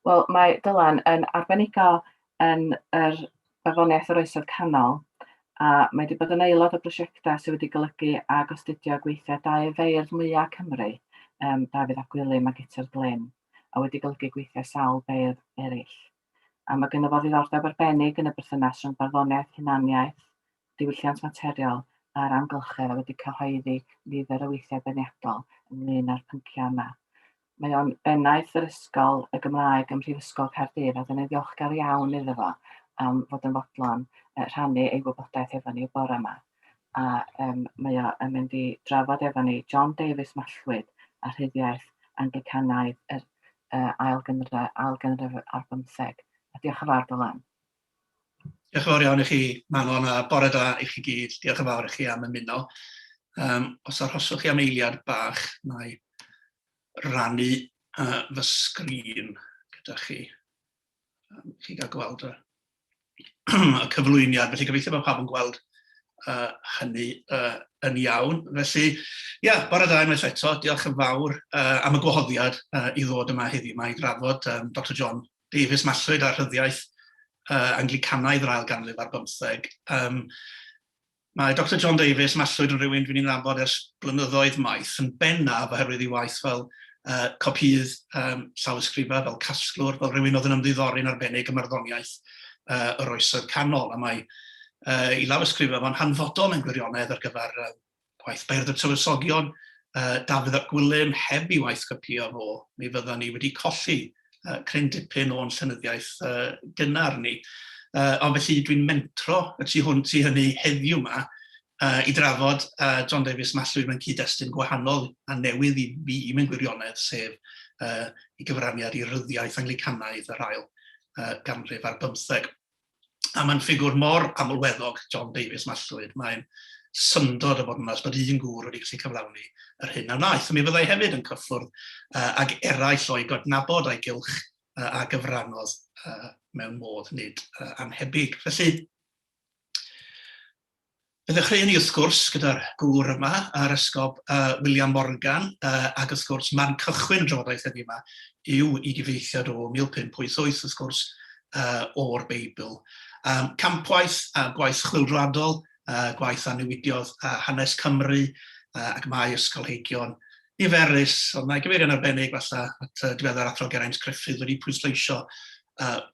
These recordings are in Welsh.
Wel, mae Dylan yn arbenigo yn yr barddoniaeth yr Oesoedd Canol, a mae wedi bod yn aelod o brosiectau sydd wedi golygu ac astudio gweithiau dau o feirdd mwyaf Cymru, um, Dafydd ap Gwilym a Guto'r Glyn, a wedi golygu gweithiau sawl beirdd eraill. A mae gynno fo ddiddordeb arbennig yn y berthynas rhwng barddoniaeth, hunaniaeth, diwylliant materiol a'r amgylchedd a wedi cyhoeddi nifer o weithiau beirniadol ynglyn â'r pynciau yma. Mae o'n bennaeth yr Ysgol y Gymraeg ym Mhrifysgol Caerdydd a 'dan ni'n ddiolchgar iawn iddo fo am fod yn fodlon rhannu ei wybodaeth efo ni y bore yma. A um, mae o yn mynd i drafod efo ni John Davies Mallwyd a rhyddiaith Anglicanaidd yr uh, ail gynra, ail ganrif ar bymtheg. A diolch yn fawr, Dylan. Diolch yn fawr iawn i chi, Manon, a bore da i chi gyd. Diolch yn fawr i chi am ymuno. Um, os arhoswch chi am eiliad bach, na i rannu fy sgrin gyda chi. Um, chi gael gweld y, y cyflwyniad. Felly gobeithio bod pawb yn gweld hynny yn iawn. Felly, ia, yeah, bore da unwaith eto. Diolch yn fawr am y gwahoddiad i ddod yma heddiw yma i drafod um, Dr John Davies Mallwyd a rhyddiaith Anglicanaidd yr ail ganrif ar bymtheg. Um, mae Dr John Davies Mallwyd yn rhywun dwi'n ei nabod ers blynyddoedd maith, yn bennaf oherwydd ei waith fel uh, copïydd um, llawysgrifau, fel casglwr, fel rhywun oedd yn ymddiddori'n arbennig ym marddoniaeth uh, yr oesoedd canol, a mae uh, i lawysgrifau fo'n hanfodol mewn gwirionedd ar gyfer uh, Gwaith Beirdd y Tywysogion, Dafydd ap Gwilym, heb i waith copïo fo, mi fyddan ni wedi colli cryn dipyn o'n llenyddiaeth gynnar ni. Ond felly dwi'n mentro y tu hwnt i hynny heddiw 'ma i drafod John Davies Mallwyd mewn cyd-destun gwahanol a newydd i fi mewn gwirionedd, sef ei gyfraniad i ryddiaith Anglicanaidd yr ail ganrif ar bymtheg. A mae'n ffigwr mor amlweddog, John Davies Mallwyd, mae'n syndod o fod yn onest bod un gŵr wedi gallu cyflawni yr hyn a wnaeth. A mi fyddai hefyd yn cyffwrdd ag eraill o'i godnabod a'i gylch a gyfrannodd mewn modd nid annhebyg. Felly, Fe ddechreuon ni wrth gwrs gyda'r gŵr yma, yr esgob William Morgan, ac wrth gwrs man cychwyn y drafodaeth heddiw yma yw i gyfieithiad o 1588 wrth gwrs o'r Beibl. Um, campwaith, gwaith chwyldroadol, gwaith a newidiodd hanes Cymru, ac mae ysgolheigion niferus, ond mae gyfeirio'n arbennig falle at diweddar Athro Geraint Gruffydd wedi pwysleisio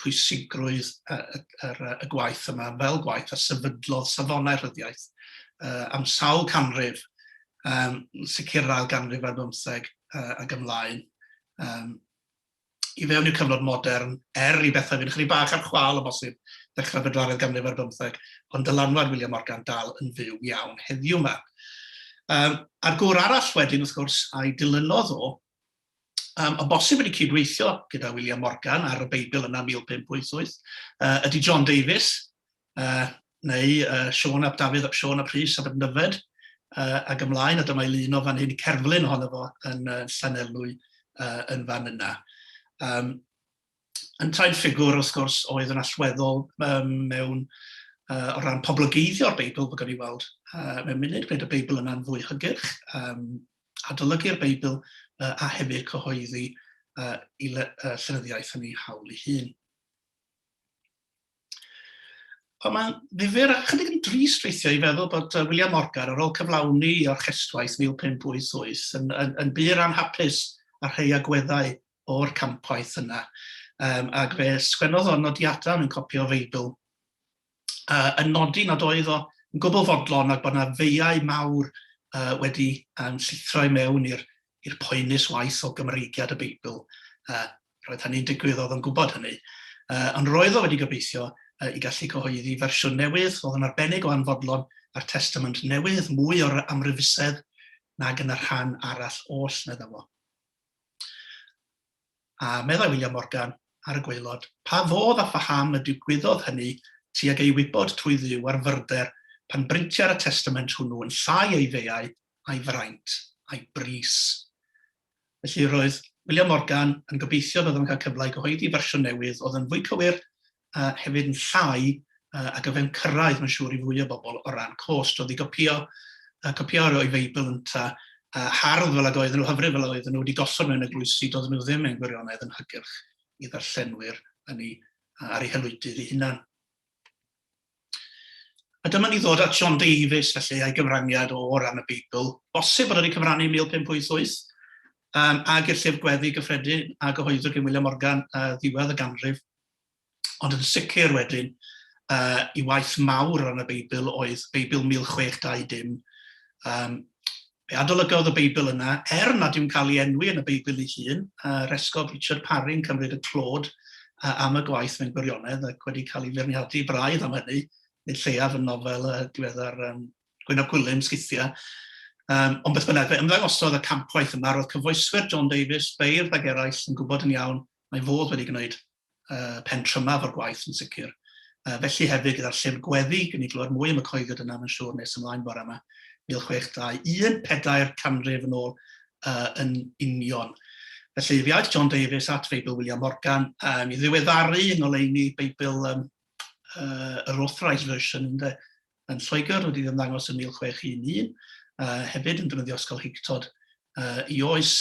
pwysigrwydd y gwaith yma fel gwaith a sefydlodd safonau rhyddiaith am sawl canrif, um, sicr yr ail ganrif ar bymtheg ac ymlaen. Um, i fewn i'r cyfnod modern, er i bethau fynd chydig bach ar chwâl o bosib ddechrau bedwaredd ganrif ar bymtheg, ond dylanwad William Morgan dal yn fyw iawn heddiw yma. Um, a'r gŵr arall wedyn, wrth gwrs, a'i dilynodd o, um, o bosib wedi cydweithio gyda William Morgan ar y Beibl yna 1588, ydy John Davies, neu Siôn ap Dafydd ap Siôn ap Rhys ap Ednyfed, ac ymlaen, a dyma ei lun o fan hyn, cerflun ohono fo yn Llanelwy yn fan yna. Um, yntau'n ffigwr, wrth gwrs, oedd yn allweddol um, mewn o ran poblogeiddio'r Beibl, fe gawn ni weld mewn munud, gwneud y Beibl yna'n fwy hygyrch, um, adolygu'r Beibl a hefyd cyhoeddi i llenyddiaeth yn ei hawl ei hun. Ond mae'n ddifyr a chydig yn drist weithiau i feddwl bod William Morgan ar ôl cyflawni ei orchestwaith 1588 yn, yn, yn bur anhapus â rhai agweddau o'r campwaith yna. Um, ac fe sgwennodd o nodiadau mewn copi o Feibl uh, yn nodi nad oedd o yn gwbl fodlon ac bod yna feiau mawr uh, wedi um, llithro i mewn i'r i'r poenus waith o Gymreigiad y Beibl. Uh, roedd hynny'n digwydd, oedd o'n gwybod hynny. Uh, ond roedd o wedi gobeithio uh, i gallu cyhoeddi fersiwn newydd, oedd yn arbennig o anfodlon a'r Testament Newydd, mwy o'r amryfusedd nag yn y rhan arall oll, meddai fo. A meddai William Morgan ar y gwaelod, Pa fodd a phaham y digwyddodd hynny tuag ei wybod trwy Dduw ar fyrder pan brintiar y Testament hwnnw yn llai ei feiau a'i fraint a'i bris? Felly roedd William Morgan yn gobeithio bydde fo'n cael cyfle i gyhoeddi fersiwn newydd oedd yn fwy cywir a hefyd yn llai ac o fewn cyrraedd mae'n siŵr i fwy o bobl o ran cost. Oedd i gopïo, copïo o'i Feibl ynta, hardd fel ag oedden nhw, hyfryd fel oedden nhw, wedi gosod mewn eglwysi, doedden nhw ddim mewn gwirionedd yn hygyrch i ddarllenwyr yn ei, ar ei haelwydydd ei hunan. A dyma ni ddod at John Davies, felly, a'i gyfraniad o ran y Beibl. Bosib bod wedi cyfrannu 1588, ag i'r llyfr gweddi gyffredin a gyhoeddwyd gan William Morgan ddiwedd y ganrif. Ond yn sicr wedyn, i waith mawr o ran y Beibl oedd Beibl 1620. Fe adolygodd y Beibl yna, er nad yw'n cael ei enwi yn y Beibl ei hun, yr Esgob Richard Parry'n cymryd y clod am y gwaith mewn gwirionedd ac wedi cael ei feirniadu braidd am hynny, nid lleiaf yn nofel diweddar Gwyn ap Gwilym, Sgithia. Ond beth bynnag, fe ymddangosodd y campwaith yma, roedd cyfoeswyr John Davies, beirdd ag eraill yn gwybod yn iawn mai fodd wedi gwneud pen trymaf o'r gwaith yn sicr. Felly hefyd gyda'r llyfr gweddi, gwn i glywed mwy am y coeddiad yna mae'n siŵr nes ymlaen bore yma, 1621, pedair canrif yn ôl yn union. Felly fi aeth John Davies at Feibl William Morgan i ddiweddaru yng ngoleuni Beibl yr Authorised Version ynde, yn Lloegr wedi ymddangos yn 1611, hefyd yn defnyddio ysgolheictod i oes,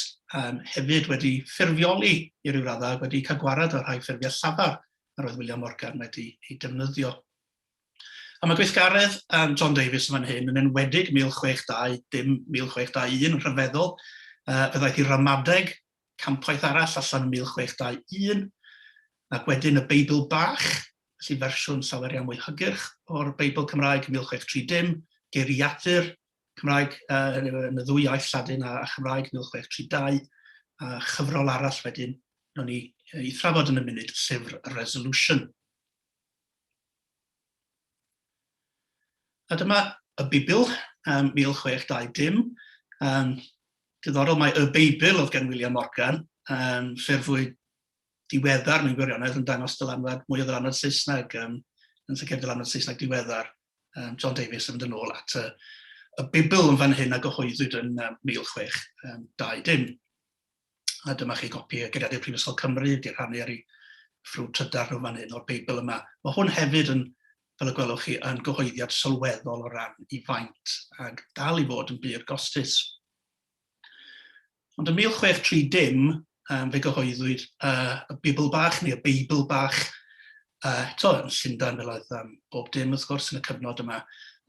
hefyd wedi ffurfioli i ryw raddau, wedi cael gwared ar rhai ffurfiau llafar yr oedd William Morgan wedi ei defnyddio. A mae gweithgaredd John Davies yn fan hyn yn enwedig 1620, dim 1621 yn rhyfeddol, fe ddaeth i ramadeg campwaith arall allan yn 1621, ac wedyn y Beibl Bach, felly fersiwn llawer iawn mwy hygyrch o'r Beibl Cymraeg 1630, geiriadur Cymraeg yn y ddwy iaith, Lladin a Chymraeg 1632, a chyfrol arall wedyn, wnawn ni ei thrafod yn y munud, llyfr Resolution. A dyma y Bibl, 1620. Diddorol mai y Beibl oedd gen William Morgan, llyfr fwy diweddar mewn gwirionedd yn dangos dylanwad, mwy o ddylanwad Saesneg, yn sicr dylanwad Saesneg diweddar. John Davies yn mynd yn ôl at y, y Bibl yn fan hyn a gyhoeddwyd yn 1620. A dyma chi gopi o Geiriadur Prifysgol Cymru wedi rhannu ar ei ffrwd trydar nhw fan hyn o'r Beibl yma. Mae hwn hefyd yn, fel y gwelwch chi, yn gyhoeddiad sylweddol o ran i faint ac dal i fod yn bur gostus. Ond yn 1630, fe gyhoeddwyd y Bibl bach neu y Beibl bach, eto yn Llundain fel oedd bob dim wrth gwrs yn y cyfnod yma,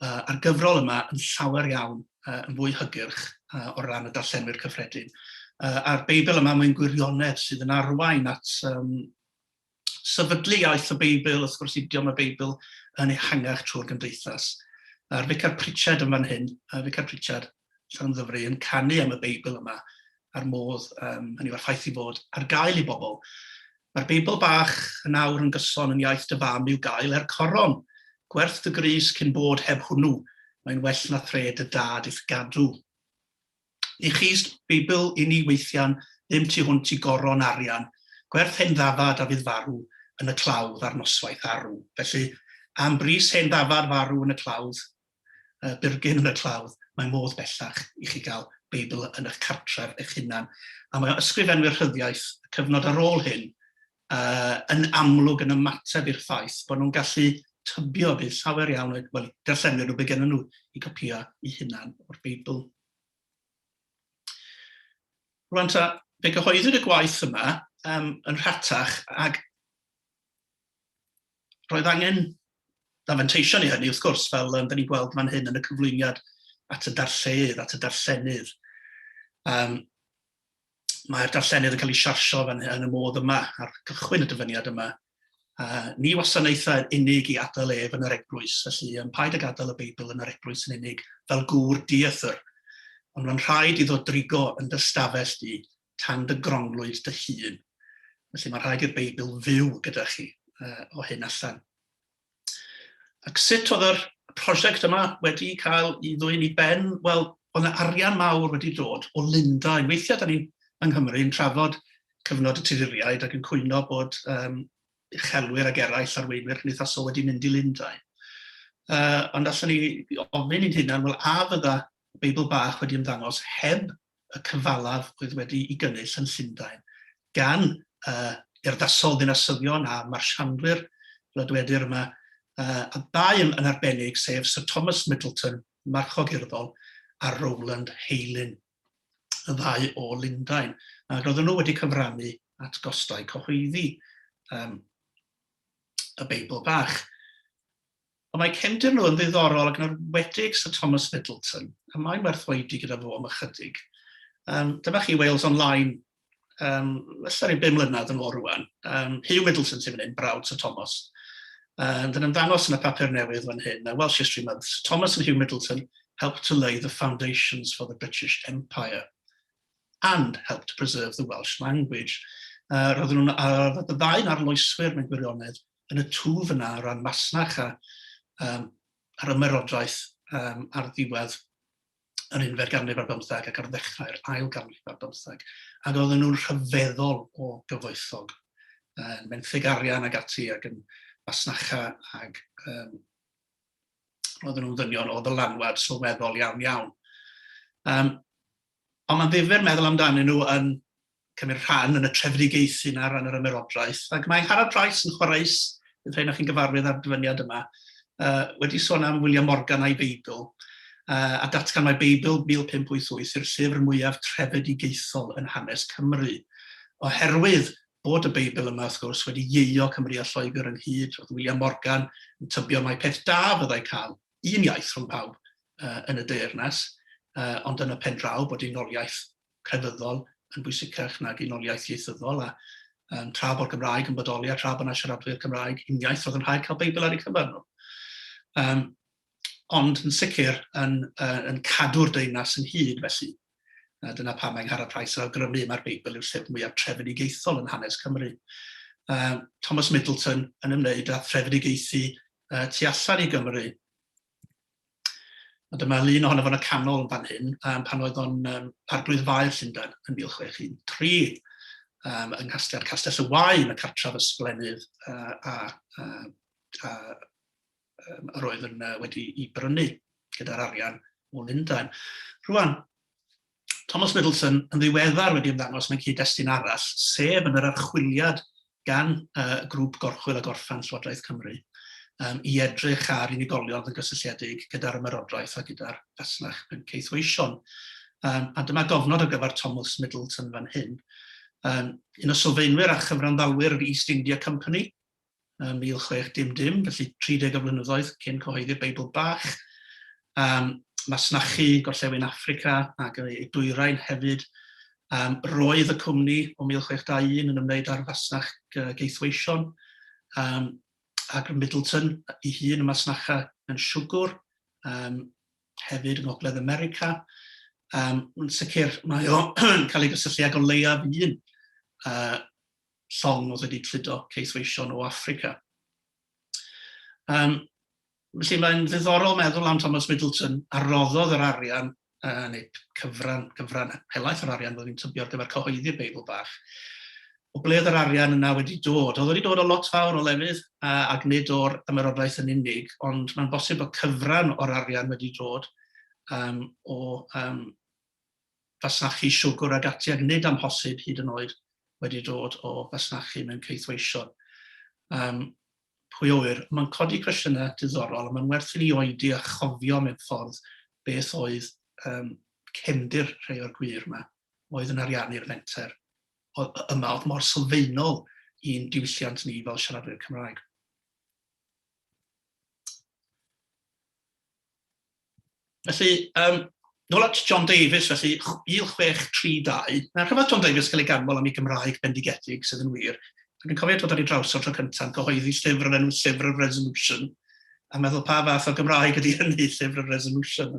a'r gyfrol yma yn llawer iawn yn fwy hygyrch o ran y darllenwyr cyffredin. A'r Beibl yma mewn gwirionedd sydd yn arwain at sefydlu iaith y Beibl, wrth gwrs idiom y Beibl yn ehangach trwy'r gymdeithas. A'r Ficar Pritchard yn fan hyn, Ficar Pritchard Llanymddyfri yn canu am y Beibl yma a'r modd, hynny yw'r ffaith i fod ar gael i bobl. Mae'r Beibl bach yn awr yn gyson yn iaith dy fam i'w gael er coron. Gwerth dy grys cyn bod heb hwnnw, mae'n well na thre dy dad i'th gadw. Ni chist Beibl i ni weithian ddim tu hwnt i goron arian, gwerth hen ddafad a fydd farw yn y clawdd ar noswaith arw. Felly, am bris hen ddafad farw yn y clawdd, burgyn yn y clawdd, mae modd bellach i chi gael Beibl yn eich cartref eich hunan. A mae ysgrifenwyr rhyddiaith y cyfnod ar ôl hyn yn amlwg yn ymateb i'r ffaith bod nhw'n gallu tybio bydd llawer iawn o, wel, darllenwyr nhw, bydd gennym nhw i gopïo eu hunan o'r Beibl. Rwan ta, fe gyhoeddwyd y gwaith yma yn rhatach ac roedd angen ddafanteision i hynny, wrth gwrs, fel um, da ni'n gweld fan hyn yn y cyflwyniad at y darllenydd, at y darllenydd. Mae'r darllenydd yn cael ei siarsio fan hyn yn y modd yma, ar gychwyn y dyfyniad yma. Ni wasanaethau yn unig i adael ef yn yr eglwys, felly paid ag adael y Beibl yn yr eglwys yn unig, fel gŵr dieithr. Ond mae'n rhaid iddo drigo yn dy stafell di, tan dy gronglwyd dy hun. Felly mae'n rhaid i'r Beibl fyw gyda chi o hyn allan. Ac sut oedd yr prosiect yma wedi cael ei ddwyn i ben? Wel, oedd yna arian mawr wedi dod o Lundain. Weithiau, da ni yng Nghymru yn trafod cyfnod y Tuduriaid ac yn cwyno bod uchelwyr ag eraill, arweinwyr cymdeithasol wedi mynd i Lundain. Ond allan ni ofyn i'n hunan, wel, a fydda Beibl bach wedi ymddangos heb y cyfalaf oedd wedi i gynnull yn Llundain gan urddasol ddinasyddion a marsiandwyr, fel y dywedir yma, a dau yn arbennig, sef Sir Thomas Middleton, marchog urddol, a Rowland Heylyn, y ddau o Lundain. Ac roedden nhw wedi cyfrannu at gostau cyhoeddi um, y Beibl bach. Ond mae cefndir nhw yn ddiddorol ac yn arwedig Sir Thomas Middleton, a mae'n werth oedi gyda fo am ychydig. Um, dyma chi Wales Online, um, felly rhyw bum mlynedd yn ôl rwan. Um, Hugh Middleton sy'n mynd brawd Sir Thomas. And yn ymddangos yn y papur newydd fan hyn, Welsh History Month, Sir Thomas and Hugh Middleton helped to lay the foundations for the British Empire and helped to preserve the Welsh language. Roedden nhw'n, roedd y ddau'n arloeswyr mewn gwirionedd yn y twf yna o ran masnach a um, a'r ymerodraeth um, ar ddiwedd yr unfed ganrif ar bymtheg ac ar ddechrau'r ail ganrif ar bymtheg. Ac oedden nhw'n rhyfeddol o gyfoethog, yn menthyg arian ag ati ac yn masnacha ag um, roedden nhw'n ddynion o ddylanwad sylweddol iawn iawn. Um, ond mae'n ddifyr meddwl amdanyn nhw yn cymryd rhan yn y trefedigaethu 'na ar ran yr ymerodraeth, ac mae Angharad Price yn chwareus, bydd rhai ohonoch chi'n gyfarwydd â'r dyfyniad yma, wedi sôn am William Morgan a'i Beibl, a datgan mai Beibl 1588 yw'r llyfr mwyaf trefedigaethol yn hanes Cymru, oherwydd bod y Beibl yma, wrth gwrs, wedi ieuo Cymru a Lloegr ynghyd, roedd William Morgan yn tybio mai peth da fyddai cael un iaith rhwng pawb yn y deyrnas, ond yn y pen draw bod unoliaeth crefyddol yn bwysicach nag unoliaeth ieithyddol, a um, tra bod Gymraeg yn bodoli a tra bod yna siaradwyr Cymraeg uniaith, roedd yn rhaid cael Beibl ar eu cyfer nhw. Um, ond yn sicr yn, uh, yn cadw'r deyrnas yn hyd felly. A dyna pam mae Angharad Price yn awgrymu mae'r Beibl yw'r llyfr mwyaf trefedigaethol yn hanes Cymru. Thomas Middleton yn ymwneud â threfedigaethu tu allan i Gymru. A dyma lun ohono fo'n y canol yn fan hyn, um, pan oedd o'n um, Arglwydd Faer Llundain yn 1613, um, yng nghasgliad Castell y Waun, y cartref ysblennydd uh, a, a, a um, yr oedd yn uh, wedi i brynu gyda'r arian o Lundain. Rwan, Thomas Middleton yn ddiweddar wedi ymddangos mewn cyd-destun arall, sef yn yr archwiliad gan uh, grŵp gorchwyl a gorffen Llywodraeth Cymru um, i edrych ar unigolion yn gysylltiedig gyda'r ymerodraeth a gyda'r fasnach mewn caethweision. Um, a dyma gofnod ar gyfer Thomas Middleton fan hyn. Um, un o sylfaenwyr a chyfranddalwyr yr East India Company, ym 1600, felly 30 o flynyddoedd cyn cyhoeddi'r Beibl Bach. Um, masnachu Gorllewin Affrica ac y dwyrain hefyd. Um, roedd y cwmni o 1621 yn ymwneud â'r fasnach geithweision, um, ac Middleton ei hun yn masnacha yn siwgwr, um, hefyd yng Ngogledd America. Um, yn sicr mae o'n cael ei gysylltu ag o leiaf un uh, llong oedd wedi cludo caethweision o Affrica. Um, felly mae'n ddiddorol meddwl am Thomas Middleton a roddodd yr arian, uh, neu cyfran, cyfran helaeth o'r arian fyddwn i'n tybio ar gyfer cyhoeddi'r Beibl bach. O ble oedd yr arian yna wedi dod? Oedd wedi dod o lot fawr o lefydd uh, ac nid o'r ymerodraeth yn unig, ond mae'n bosib bod cyfran o'r arian wedi dod um, o um, fasnachu siwgr ag ati, ac nid amhosib hyd yn oed wedi dod o fasnachu mewn caethweision. Um, pwy a ŵyr? Mae'n codi cwestiynau diddorol, a mae'n werth i ni oedi a chofio mewn ffordd beth oedd um, cefndir rhai o'r gwir yma oedd yn ariannu'r fenter yma oedd mor sylfaenol i'n diwylliant ni fel siaradwyr Cymraeg. Felly, um, nôl at John Davies, felly, 1632. Mae'n rhyfedd John Davies cael ei ganmol am ei Gymraeg bendigedig, sydd yn wir. Ac yn cofio dod ar ei draws o'r tro cyntaf, cyhoeddi llyfr o'r enw Llyfr y Resolution, a meddwl pa fath o Gymraeg ydy hynny, Llyfr y Resolution.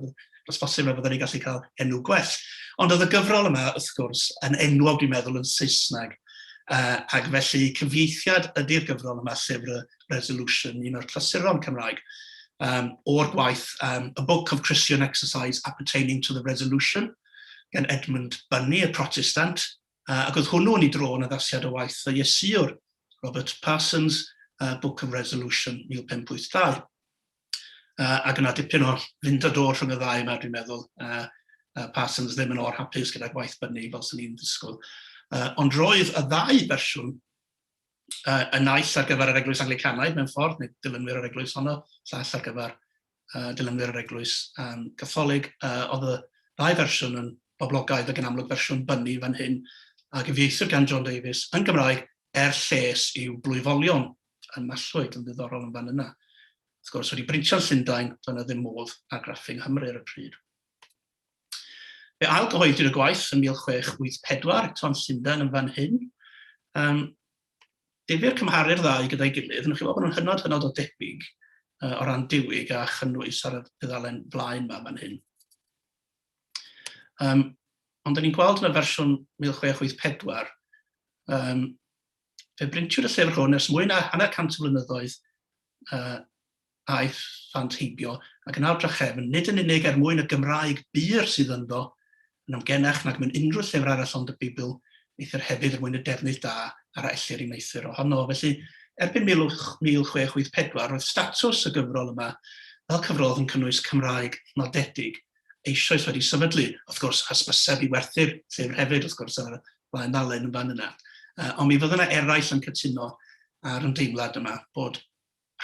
Os bosib na byddwn ni'n gallu cael enw gwell. Ond oedd y gyfrol yma, wrth gwrs, yn enwog, dwi'n meddwl, yn Saesneg. Uh, ac felly cyfieithiad ydy'r gyfrol yma, Llyfr y Resolution, un o'r clasuron Cymraeg, um, o'r gwaith um, A Book of Christian Exercise Appertaining to the Resolution, gan Edmund Bunny, y Protestant, uh, ac oedd hwnnw yn ei dro yn addasiad o waith y Iesuwr, Robert Parsons, Book of Resolution 1582. Uh, ac yna dipyn o fynd a dod rhwng y ddau yma, dwi'n meddwl. Uh, uh, Parsons ddim yn or hapus gyda gwaith Bunny, fel sy'n ni'n ddisgwyl. Uh, ond roedd y ddau fersiwn uh, y naill ar gyfer yr Eglwys Anglicanaidd mewn ffordd, neu dilynwyr yr eglwys honno, llall ar gyfer uh, dilynwyr yr Eglwys um, Gatholig. Uh, oedd y ddau fersiwn yn boblogaidd ac yn amlwg fersiwn Bunny fan hyn a gyfieithwyd gan John Davies yn Gymraeg er lles i'w blwyfolion yn Mallwyd, yn ddiddorol yn fan yna. Wrth gwrs, wedi brintio'n Llundain, doedd yna ddim modd argraffu yng Nghymru ar y pryd. Fe ailgyhoeddwyd y gwaith yn 1684, eto'n Llundain yn fan hyn. Um, difyr cymharu'r ddau gyda'i gilydd, yn chi'n weld bod nhw'n hynod hynod o debyg o ran diwyg a chynnwys ar y dudalen flaen yma fan hyn. Um, ond da ni'n gweld yn y fersiwn 1684, um, fe brintiwyd y llyfr hwn ers mwy na hanner cant o flynyddoedd uh, aeth Fant heibio, ac yn awr drachefn, nid yn unig er mwyn y Gymraeg bur sydd ynddo, yn amgenach nag mewn unrhyw llyfr arall ond y Beibl, eithr hefyd er mwyn y defnydd da a'r a ellir ei wneuthur ohono. Felly, erbyn 1684, roedd statws y gyfrol yma fel cyfrol oedd yn cynnwys Cymraeg nodedig eisoes wedi sefydlu. Wrth gwrs, hysbyseb i werthu'r llyfr hefyd, wrth gwrs, ar y blaen ddalen yn fan yna. Ond mi fydda yna eraill yn cytuno â'r ymdeimlad yma bod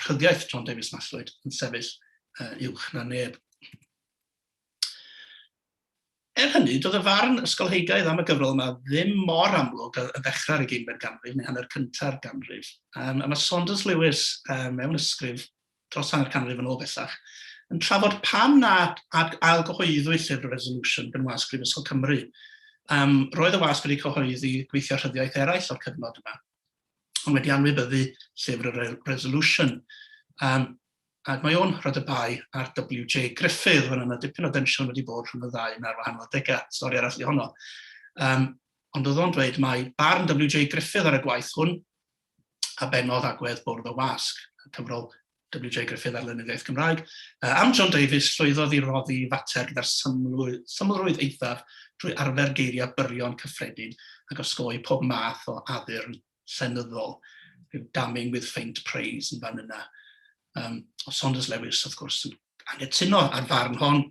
rhyddiaith John Davies Mallwyd yn sefyll uwch na neb. Er hynny, doedd y farn ysgolheigaidd am y gyfrol yma ddim mor amlwg yn ddechrau'r ugeinfed ganrif neu hanner cynta'r ganrif. Um, a mae Saunders Lewis um, mewn ysgrif dros hanner canrif yn ôl bellach, yn trafod pam na ailgyhoeddwyd llyfr Resolution gan Wasg Brifysgol Cymru. Um, roedd y wasg wedi cyhoeddi gweithio rhyddiaith eraill o'r cyfnod yma, ond wedi anwybyddu llyfr y Resolution. Um, ac mae o'n rhoi y bai ar W.J. Griffith, fan yna dipyn o densiwn wedi bod rhwng y ddau yna ar wahanol adegau, stori arall i honno. Um, ond oedd o'n dweud mai barn W.J. Griffith ar y gwaith hwn, a bennodd agwedd bwrdd y wasg, y cyfrol W.J. Griffith ar lenyddiaeth Gymraeg. Am John Davies, llwyddodd i roddi fater gyda'r symlrwydd eithaf drwy arfer geiriau byrion cyffredin ac osgoi pob math o addurn llenyddol, rhyw damning with faint praise yn fan yna. Um, o Saunders Lewis, wrth gwrs, yn anghytuno ar farn hon.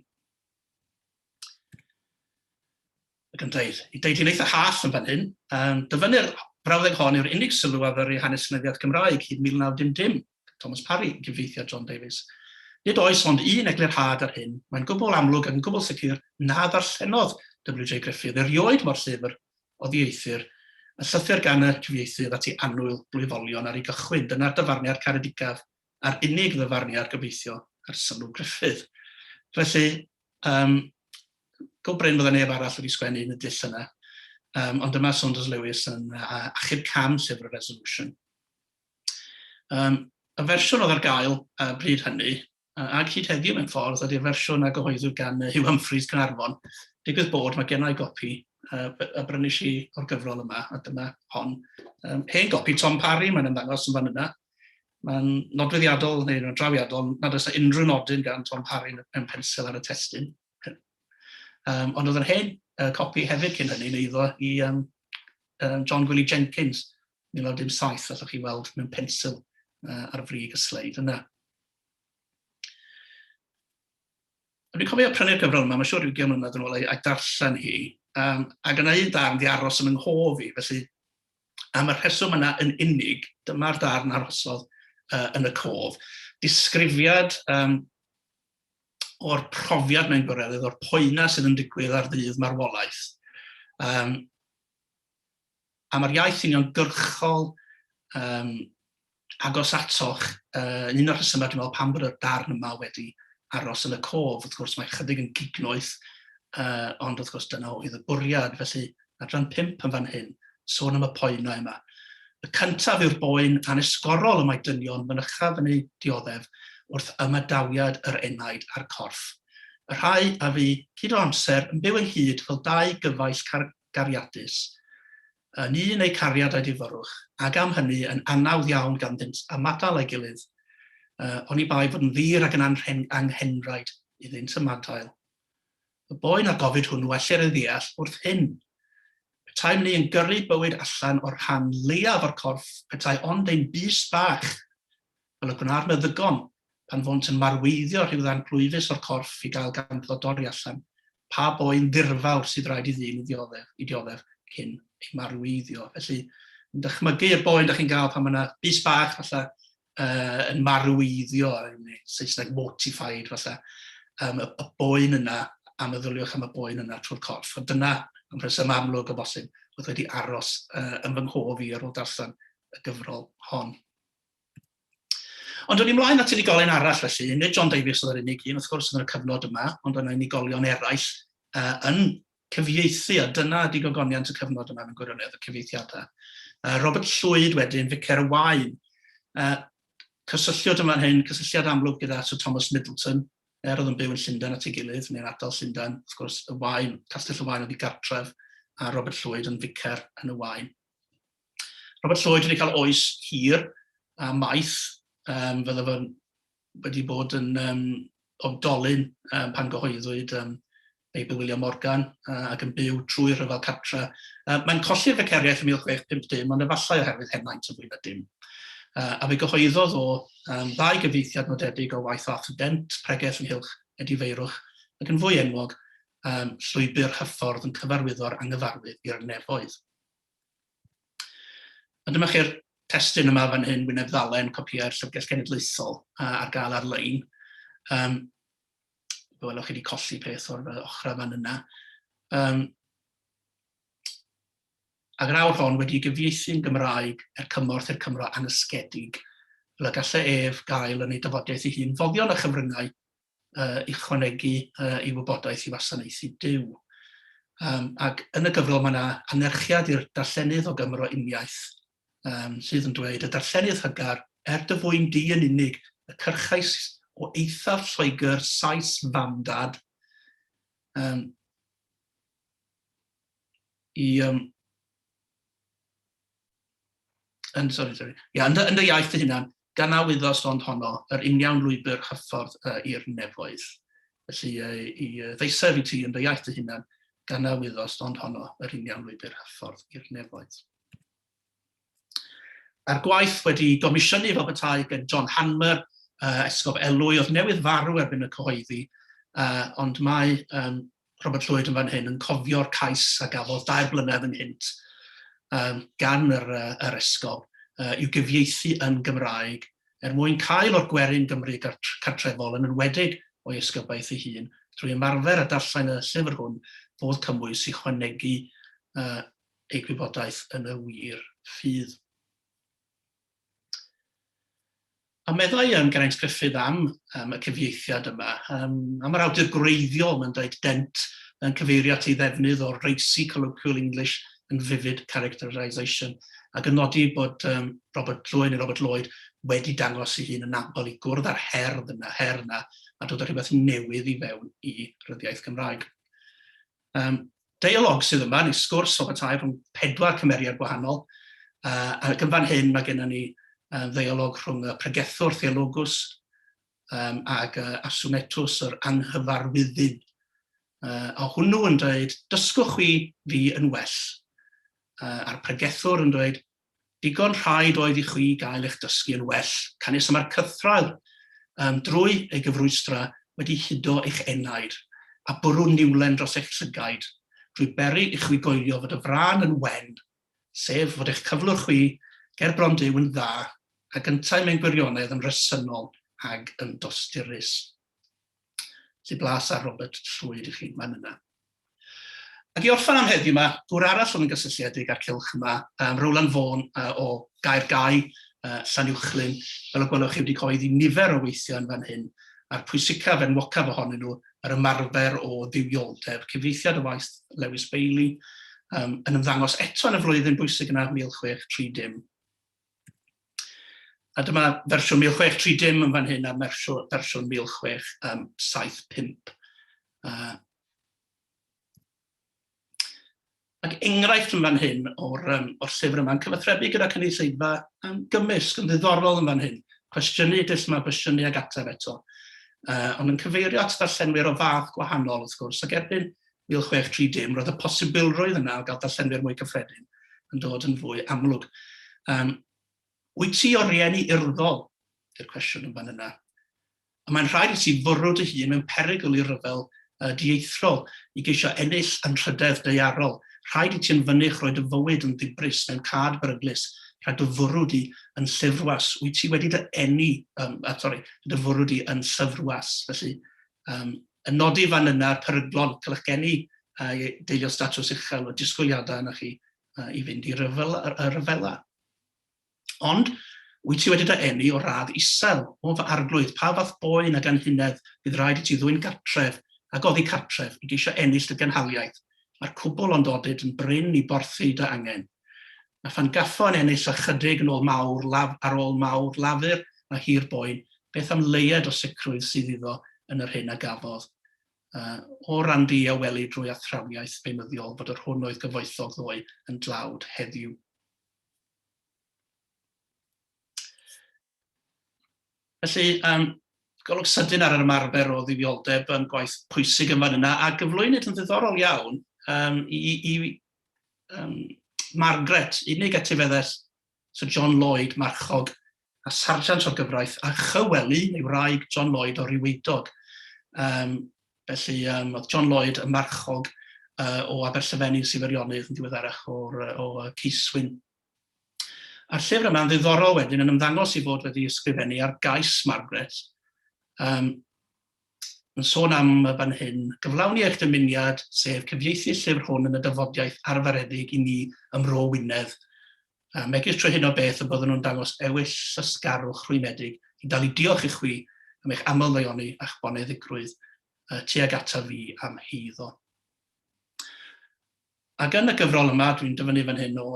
Ac yn dweud, i deud hi'n eitha hallt yn fan hyn, um, dyfynnu'r brawddeg hon yw'r unig sylw a ddyry hanes llenyddiaeth Gymraeg hyd 1910, Thomas Parry, gyfieithiad John Davies. Nid oes ond un eglurhad ar hyn, mae'n gwbl amlwg ac yn gwbl sicr na ddarllenodd W.J. Griffith erioed mo'r llyfr oddieithr, y llythyr gan y cyfieithydd at ei annwyl blwyfolion ar ei gychwyn, dyna'r dyfarniad caredicaf a'r unig ddyfarniad gobeithio ar sylw Griffith. Felly, um, go brin fydda neb arall wedi sgwennu yn y dull yna. Um, ond dyma Saunders Lewis yn achub cam llyfr y Resolution. Um, y fersiwn oedd ar gael bryd hynny, ac hyd heddiw mewn ffordd, ydy'r fersiwn a gyhoeddwyd gan Hugh Humphreys Caernarfon. Digwydd bod, mae gennau gopi a brynu i o'r gyfrol yma, a dyma hon. Um, hen gopi Tom Parry, mae'n ymddangos yn fan yna. Mae'n nodweddiadol neu drawiadol nad oes unrhyw nodyn gan Tom Parry mewn pensil ar y testun. Um, ond oedd yr hen copi hefyd cyn hynny yn eiddo i um, um, John Gwilly Jenkins, 1907, allwch chi weld mewn pensil ar frig y sleid yna. Dwi'n cofio prynu'r gyfrol yma, mae'n siŵr rhyw 20 mlynedd yn ôl, a'i darllen hi, um, ac yna un darn di aros yn yng nghof i, felly Am y rheswm yna yn unig, dyma'r darn arhosodd yn y cof. Disgrifiad um, o'r profiad mewn gwirionedd, o'r poenau sydd yn digwydd ar ddydd marwolaeth. Um, a mae'r iaith uniongyrchol um, agos atoch, yn un o'r rhesymau dwi'n meddwl pam bod y darn yma wedi aros yn y cof. Wrth gwrs mae chydig yn gignoeth, ond wrth gwrs dyna oedd y bwriad, felly adran 5 yn fan hyn, sôn am y poenau yma. Y cyntaf yw'r boen anesgorol y mae dynion mynychaf yn ei dioddef wrth ymadawiad yr enaid a'r corff. Y rhai a fu hyd o amser yn byw ynghyd fel dau gyfaill gariadus, yn un eu cariad a'u difyrrwch, ac am hynny yn anawdd iawn ganddynt ymadael â'i gilydd, oni bai fod yn ddur ac yn anghenraid iddynt ymadael. Y boen a'r gofid hwnnw ellir ei ddeall wrth hyn. Petaem ni yn gyrru bywyd allan o'r rhan leiaf o'r corff, petai ond ein bys bach, fel y gwna'r meddygon pan fônt yn marweiddio rhyw ddarn plwyfus o'r corff i gael ganddo dorri allan, pa boen ddirfawr sydd raid i ddyn i ddioddef, i dioddef cyn ei marweiddio. Felly, yn dychmygu y boen da chi'n gael pan mae yna bys bach falle yn marweiddio, neu Saesneg mortified falle, um, y, y boen yna, a meddyliwch am y boen yna trwy'r corff. A dyna Am rheswm amlwg o bosib, oedd wedi aros yn fy nghof i ar ôl darllen y gyfrol hon. Ond o'n i mlaen at unigolyn arall felly, nid John Davies oedd yr unig un, wrth gwrs, yn y cyfnod yma, ond yna unigolion eraill yn cyfieithu, a dyna ydy gogoniant y cyfnod yma mewn gwirionedd, y cyfieithiadau. Robert Llwyd wedyn, Ficer y Waun. Cysylltiad yma'n hyn, cysylltiad amlwg gyda Sir Thomas Middleton, er oedd yn byw yn Llundain at ei gilydd, neu'n ardal Llundain, wrth gwrs, y Waun, Castell y Waun oedd ei gartref, a Robert Llwyd yn ficer yn y Waun. Robert Llwyd wedi cael oes hir a maith, fydde fo'n wedi bod yn oedolyn pan gyhoeddwyd Beibl William Morgan ac yn byw trwy'r rhyfel cartre. Mae'n colli'r feceriaeth yn 1650, ond efallai oherwydd henaint yn fwy na dim. A fe gyhoeddodd o ddau gyfieithiad nodedig o waith Arthur Dent, Pregeth ynghylch Edifeirwch, ac yn fwy enwog, Llwybr Hyffordd yn cyfarwyddo'r anghyfarwydd i'r nefoedd. A dyma chi'r testun yma fan hyn, wyneb ddalen, copïau'r Llyfrgell Genedlaethol ar gael ar-lein. Fe welwch chi wedi colli peth o'r ochrau fan yna. Ac yr awr hon wedi gyfieithu'n Gymraeg er cymorth i'r Cymro anysgedig, fel y gallai ef gael yn ei dafodiaith ei hun foddion a chyfryngau ychwanegu ei wybodaeth i wasanaethu Duw. Ac yn y gyfrol mae yna anerchiad i'r darllenydd o Gymro uniaith, sydd yn dweud, y darllenydd hygar, er dy fwyn di yn unig, y cyrchais o eithaf Lloegr Sais fam-dad, i yn, sorry, sorry. Ia, yn dy, yn dy iaith dy hunan, gan na wyddost ond honno, yr uniawn lwybr hyffordd i'r nefoedd. Felly, i ddeiseb i ti yn dy iaith dy hunan, gan na wyddost ond honno, yr uniawn lwybr hyffordd i'r nefoedd. A'r gwaith wedi gomisiynu fel petai gen John Hanmer, Esgob Elwy, oedd newydd farw erbyn y cyhoeddi, ond mae Robert Llwyd yn fan hyn yn cofio'r cais a gafodd dair blynedd ynghynt gan yr, yr esgob i'w gyfieithu yn Gymraeg er mwyn cael o'r gwerin Gymru cartrefol yn enwedig o'i esgobaeth ei hun drwy ymarfer a darllen y llyfr hwn fodd cymwys i chwanegu ei gwybodaeth yn y wir ffydd. A meddai Geraint Gruffydd am y cyfieithiad yma, am yr awdur gwreiddiol, mae'n dweud Dent yn cyfeirio at ei ddefnydd o'r racy colloquial English and vivid characterisation, ac yn nodi bod Robert Llwyd neu Robert Lloyd wedi dangos ei hun yn abl i gwrdd â'r her yna, her yna, a dod â rhywbeth newydd i fewn i ryddiaith Gymraeg. Deialog sydd yma, neu sgwrs o petai rhwng pedwar cymeriad gwahanol, ac yn fan hyn mae gennym ni ddeialog rhwng y pregethwr Theologus ag Asunetus, yr anghyfarwyddyn. A hwnnw yn dweud, dysgwch chwi fi yn well. A'r pregethwr yn dweud, Digon rhaid oedd i chwi gael eich dysgu yn well, canys y mae'r cythraul, drwy ei gyfrwystra, wedi hudo eich enaid, a bwrw niwlen dros eich llygaid, drwy beri i chwi goelio fod y frân yn wen, sef fod eich cyflwr chwi ger bron Duw yn dda, ac yntau mewn gwirionedd yn resynol ag yn dosturus. Felly blas ar Robert Llwyd i chi man yna. Ac i orffen am heddiw yma, gŵr arall oedd yn gysylltiedig â'r cylch yma, Rowland Vaughan o Gaer Gai, Llanuwchllyn, fel y gwelwch chi wedi cyhoeddi nifer o weithiau yn fan hyn, a'r pwysicaf, enwocaf ohonyn nhw, yr ymarfer o dduwioldeb, cyfieithiad o waith Lewis Bayly, yn ymddangos eto yn y flwyddyn bwysig yna, 1630. A dyma fersiwn 1630 yn fan hyn a fersiwn 1675. Ac enghraifft yn fan hyn o'r, or llyfr yma'n cyfathrebu gyda cynulleidfa gymysg, yn ddiddorol yn fan hyn. Cwestiynu dull mabwysianu ag ateb eto. Ond yn cyfeirio at ddarllenwyr o fath gwahanol, wrth gwrs, ac erbyn 1630 roedd y posibilrwydd yna o gael darllenwyr mwy cyffredin yn dod yn fwy amlwg. Wyt ti o rieni urddol? Ydy'r cwestiwn yn fan yna. A mae'n rhaid i ti fwrw dy hun mewn perygl i ryfel dieithrol i geisio ennill anrhydedd daearol. Rhaid i ti yn fynych roi dy fywyd yn ddibris mewn cad beryglus, rhaid dy fwrw di yn llyfrwas. Wyt ti wedi dy eni, sorry, dy fwrw di yn llyfrwas. Felly, yn nodi fan yna'r peryglon cylchgeni i deilio statws uchel o disgwyliadau yna chi i fynd i ryfel, y rhyfela. Ond, wyt ti wedi dy eni o radd isel, o fy arglwydd, pa fath boen ag anhunedd fydd rhaid i ti ddwyn gartref ac oddi cartref i geisio ennill dy gynhaliaeth, a'r cwbl ond odid yn brin i borthi dy angen. A phan gaffo yn ennill ychydig yn ôl mawr laf ar ôl mawr lafur a hir boen, beth am leied o sicrwydd sydd iddo yn yr hyn a gafodd? O ran di a weli drwy athrawiaeth beunyddiol fod yr hwn oedd gyfoethog ddoe yn dlawd heddiw. Felly, golwg sydyn ar yr ymarfer o dduwioldeb yn gwaith pwysig yn fan yna, a gyflwynwyd yn ddiddorol iawn i, i Margaret, unig etifeddes Sir John Lloyd, marchog a sarjant o'r gyfraith, a Chyweli, neu wraig John Lloyd o Riweidog. Felly, oedd John Lloyd y marchog o Aberllefenni yn Sir Feirionnydd yn ddiweddarach o'r, o Ceiswyn. A'r llyfr yma'n ddiddorol wedyn yn ymddangos i fod wedi ysgrifennu ar gais Margaret, yn sôn am y fan hyn, gyflawni eich dymuniad, sef cyfieithu llyfr hwn yn y dafodiaith arferedig i ni ym Mro Wynedd. A megis trwy hyn o beth y byddwn nhw'n dangos ewyll llysgarwch rhwymedig i dalu diolch i chwi am eich aml ddaioni a'ch boneddigrwydd tuag ataf fi a'm heiddo. Ac yn y gyfrol yma, dwi'n dyfynnu fan hyn o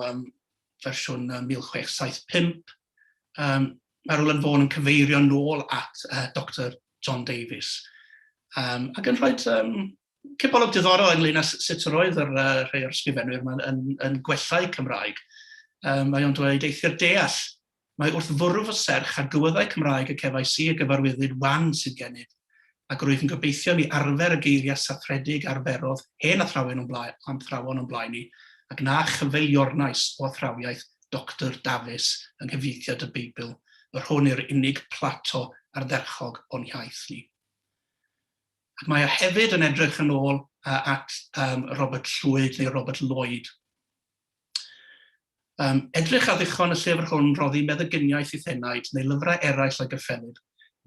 fersiwn 1675, mae Rowland Vaughan yn cyfeirio nôl at Dr John Davies. Ac yn rhoi cipolwg diddorol ynglyn â sut yr oedd yr rhai o'r ysgrifenwyr yma yn gwella'u Cymraeg. Mae o'n dweud, eithr deall, mae wrth fwrw fy serch ar gywyddau Cymraeg y cefais i y gyfarwyddyd wan sydd gennyf, ac rwyf yn gobeithio mi arfer y geiriau sathredig a arferodd hen athrawon o'n blaen, athrawon o'n blaen i, ac na chyfeiliornais o athrawiaeth Doctor Dafis yng nghyfieithiad y Beibl, yr hwn yw'r unig Plato ardderchog o'n hiaith ni. Ac mae o hefyd yn edrych yn ôl at Robert Llwyd neu Robert Lloyd. Edrych a ddichon y llyfr hwn roddi meddyginiaeth i'th enaid neu lyfrau eraill a gyffelyd,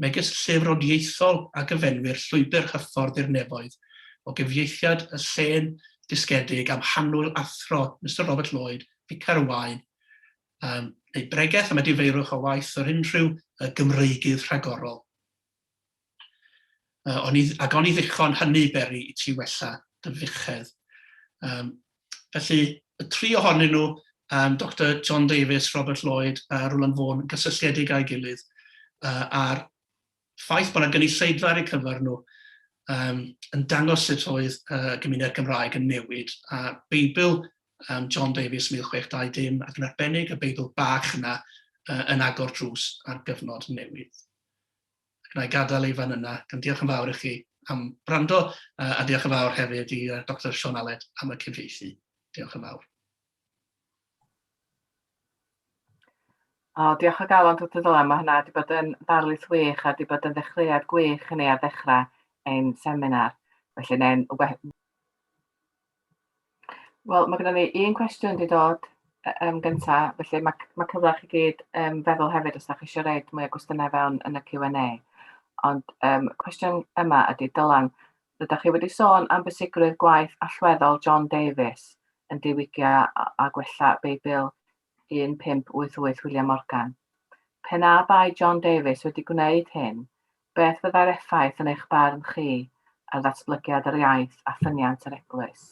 megis llyfr odiaethol a gyfenwir Llwybr Hyffordd i'r Nefoedd, o gyfieithiad y llên dysgedig am hannwyl athro Mister Robert Lloyd, ficar y Waen, neu bregeth am edifeirwch o waith yr unrhyw Gymreigydd rhagorol. Oni, ac oni ddichon hynny beri i ti wella dy fuchedd. Felly, y tri ohonyn nhw, Dr John Davies, Robert Lloyd a Rowland Vaughan, yn gysylltiedig â'i gilydd, a'r ffaith bod yna gynulleidfa ar eu cyfer nhw yn dangos sut oedd y gymuned Gymraeg yn newid, a Beibl John Davies 1620, ac yn arbennig y Beibl bach yna yn agor drws ar gyfnod newydd. Ac na i gadael ei fan yna, gan diolch yn fawr i chi am wrando, a diolch yn fawr hefyd i Dr Siôn Aled am y cyfieithu. Diolch yn fawr. O, diolch o galon, Dr Dylan. Mae hwnna wedi bod yn ddarlith wych a wedi bod yn ddechreuad gwych i ni ar ddechrau ein seminar. Felly, neu'n Wel, mae gennym ni un cwestiwn wedi dod gynta, felly mae, mae cyfle chi gyd feddwl hefyd os da chi eisiau rhaid mwy o gwestiynau fewn yn y Q&A. Ond cwestiwn yma ydy, Dylan, rydych chi wedi sôn am bwysigrwydd gwaith allweddol John Davies yn diwygio a, a gwella Beibl 1588 William Morgan. Pe na bai John Davies wedi gwneud hyn, beth fyddai'r effaith yn eich barn chi ar ddatblygiad yr iaith a ffyniant yr eglwys?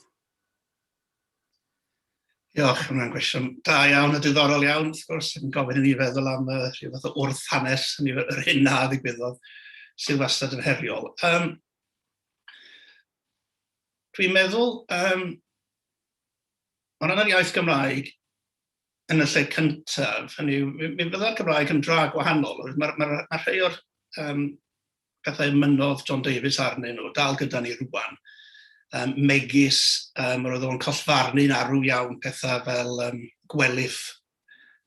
Diolch, hwnna'n gwestiwn da iawn a diddorol iawn, wrth gwrs, yn gofyn i ni feddwl am rhyw fath o wrth hanes, yr hyn na ddigwyddodd, sydd wastad yn heriol. Dwi'n meddwl, o ran yr iaith Gymraeg, yn y lle cyntaf, hynny yw, mi fydda'r Gymraeg yn dra gwahanol. Mae ma, ma rhai o'r pethau mynnodd John Davies arnyn nhw dal gyda ni rwan. Megis, roedd o'n collfarnu'n arw iawn pethau fel gwelyff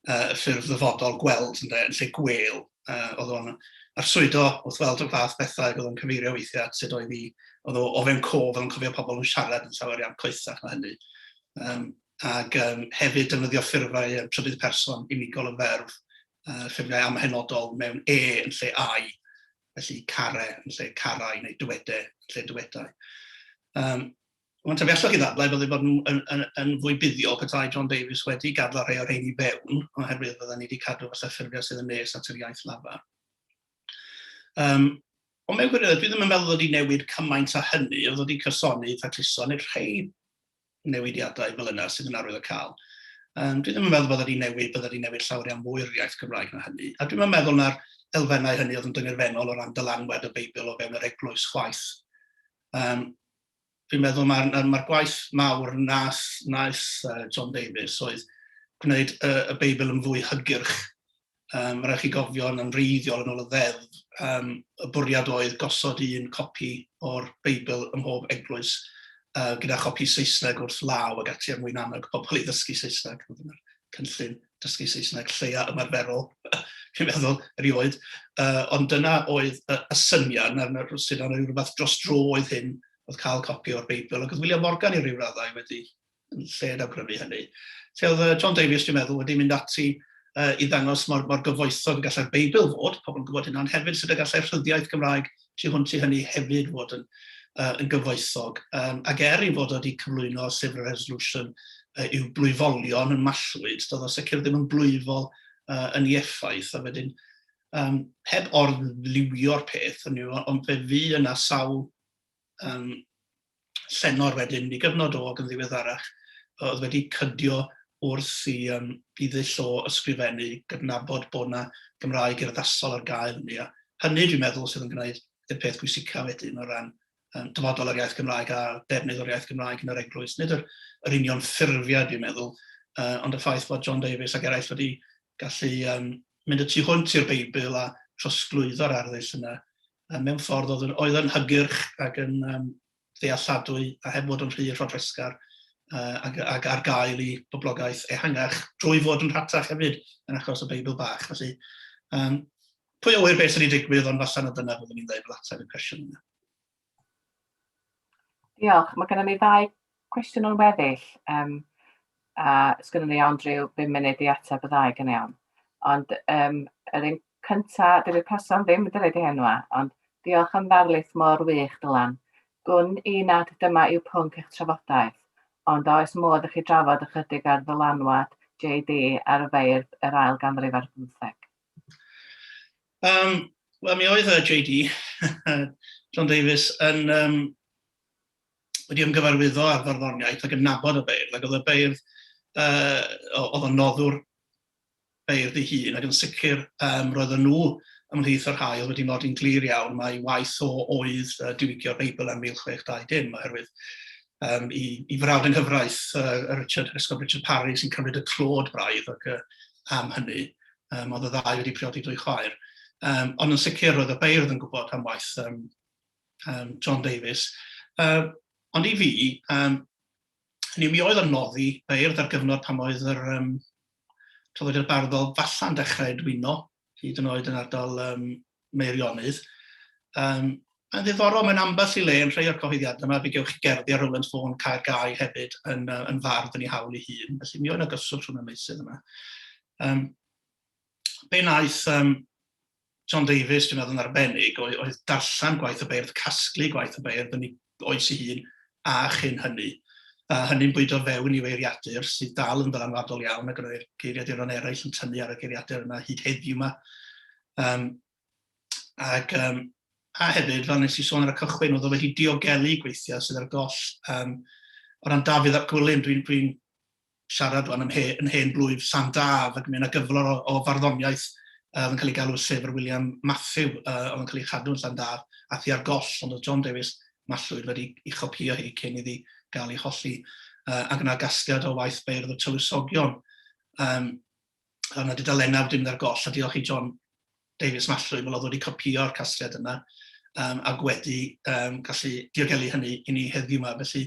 y ffurf ddyfodol gweld ynde, yn lle gwêl. Oedd o'n arswydo wrth weld y fath bethau ac oedd o'n cyfeirio weithiau at sut oedd i, oedd o, o fewn cof, oedd o'n cofio pobl yn siarad yn llawer iawn coethach na hynny. Ac hefyd defnyddio ffurfau trydydd person unigol y ferf, ffurfiau amhenodol mewn e yn lle ai, felly care yn lle carai neu dywede yn lle dywedai. Ond fe allwch chi ddadlau bydde bod yn, yn, yn, yn fwy buddiol petai John Davies wedi gadael rhai o'r rheini fewn, oherwydd fydden ni wedi cadw falle ffurfiau sydd yn nes at yr iaith lafar. Ond mewn gwirionedd, dwi ddim yn meddwl wedi newid cymaint â hynny, oedd wedi cysoni, tacluso, neu rhai newidiadau fel yna sydd yn arwydd o cael. Dwi ddim yn meddwl bod wedi newid, bydde wedi newid llawer iawn mwy o'r iaith Gymraeg na hynny. A dwi'n meddwl na'r elfennau hynny oedd yn dyngedfennol o ran dylanwad y Beibl o fewn yr eglwys chwaith. Dwi'n meddwl mae'r ma gwaith mawr nath, naeth John Davies oedd gwneud y Beibl yn fwy hygyrch. Mae rhaid chi gofio yn wreiddiol yn ôl y ddeddf, y bwriad oedd gosod un copi o'r Beibl ym mhob eglwys, gyda chopi Saesneg wrth law ac ati er mwyn annog pobl i ddysgu Saesneg. Oedd yna'r cynllun dysgu Saesneg lleia ymarferol, dwi'n meddwl, erioed. Ond dyna oedd y, y syniad, na'r na, rhywsut, ond rhywbeth dros dro oedd hyn, oedd cael copi o'r Beibl, ac oedd William Morgan i ryw raddau wedi yn lled awgrymu hynny. Lle oedd John Davies, dwi'n meddwl, wedi mynd ati i ddangos mor, mor gyfoethog y gallai'r Beibl fod, pobl yn gwybod hynna, ond hefyd sut y gallai'r rhyddiaith Gymraeg tu hwnt i hynny hefyd fod yn, yn gyfoethog. Ac er ei fod wedi cyflwyno llyfr resolution i'w blwyfolion yn Mallwyd, doedd o sicr ddim yn blwyfol yn ei effaith, a wedyn um, heb orliwio'r peth, hynny yw, ond fe fu yna sawl um, llenor wedyn, i gyfnod o ac yn ddiweddarach, oedd wedi cydio wrth i, i ddull o ysgrifennu gydnabod bod yna Gymraeg urddasol ar gael ni. A hynny, dwi'n meddwl, sydd yn gwneud y peth pwysicaf wedyn o ran dyfodol yr iaith Gymraeg a defnydd o'r iaith Gymraeg yn yr eglwys. Nid yr, yr union ffurfiau, dwi'n meddwl, ond y ffaith bod John Davies ac eraill wedi gallu mynd y tu hwnt i'r Beibl a trosglwyddo'r arddull yna mewn ffordd oedd yn, oedd yn hygyrch ac yn ddealladwy a heb fod yn rhy rhodresgar ac, ac ar gael i boblogaeth ehangach drwy fod yn rhatach hefyd yn achos y Beibl bach. Felly, pwy a ŵyr beth sydd wedi digwydd, ond falle na dyna fyddwn ni'n dweud fel ateb i'r cwestiwn yna. Diolch. Mae gennym ni ddau cwestiwn o'n weddill, a sgynnon ni ond rhyw 5 munud i ateb y ddau gan iawn. Ond yr un cynta, dydy'r person ddim wedi rhaid ei henwa, ond diolch am ddarlith mor wych, Dylan. Gwn i nad dyma yw pwnc eich trafodaeth, ond a oes modd i chi drafod ychydig ar ddylanwad JD ar y feirdd yr ail ganrif ar bymtheg? Wel, mi oedd JD, John Davies, yn um, wedi ymgyfarwyddo ar farddoniaeth ac yn nabod y beirdd, ac oedd y beirdd, oedd o'n noddwr beirdd ei hun, ac yn sicr roedden nhw ymhlith y rhai oedd wedi nodi'n glir iawn mai waith o oedd diwygio'r Beibl am 1620, oherwydd i, i frawd yng nghyfraith Richard, Esgob Richard Parry sy'n cymryd y clod braidd ac, am hynny. Oedd y ddau wedi priodi dwy chwaer. Ond yn sicr roedd y beirdd yn gwybod am waith John Davies. Ond i fi, hynny mi oedd yn noddi beirdd ar gyfnod pan oedd yr traddodiad barddol falla'n dechrau edwino, hyd yn oed yn ardal Meirionnydd. Mae'n ddiddorol, mae'n ambell i le yn rhai o'r cyhoeddiadau yma, fe gewch chi gerddi ar Rowland Fôn Caer Gai hefyd yn, yn fardd yn ei hawl ei hun, felly mi oedd yna gyswllt rhwng y meysydd yma. Be wnaeth John Davies, dwi'n meddwl yn arbennig, oedd, oedd darllen gwaith y beirdd, casglu gwaith y beirdd yn ei oes ei hun a chyn hynny. A hynny'n bwydo fewn i'w eiriadur sydd dal yn ddylanwadol iawn ac roedd geiriaduron eraill yn tynnu ar y geiriadur yna hyd heddiw yma. Ac, a hefyd, fel nes i sôn ar y cychwyn, oedd o wedi diogelu gweithiau sydd ar goll. O ran Dafydd ap Gwilym, dwi'n dwi siarad rwan am he, yn hen blwyf Llandaf, ac mae yna gyflwr o, o farddoniaeth oedd yn cael ei galw llyfr William Matthew, oedd yn cael ei chadw yn Llandaf, a thi ar goll, ond oedd John Davies Mallwyd wedi ei chopïo hi cyn iddi gael ei cholli. Ac yna gasgliad o waith beirdd y Tywysogion. Yna dudalennau wedi mynd ar goll, a diolch i John Davies Mallwyd, wel oedd wedi copïo'r casgliad yna ac wedi gallu diogelu hynny i ni heddiw yma. Felly,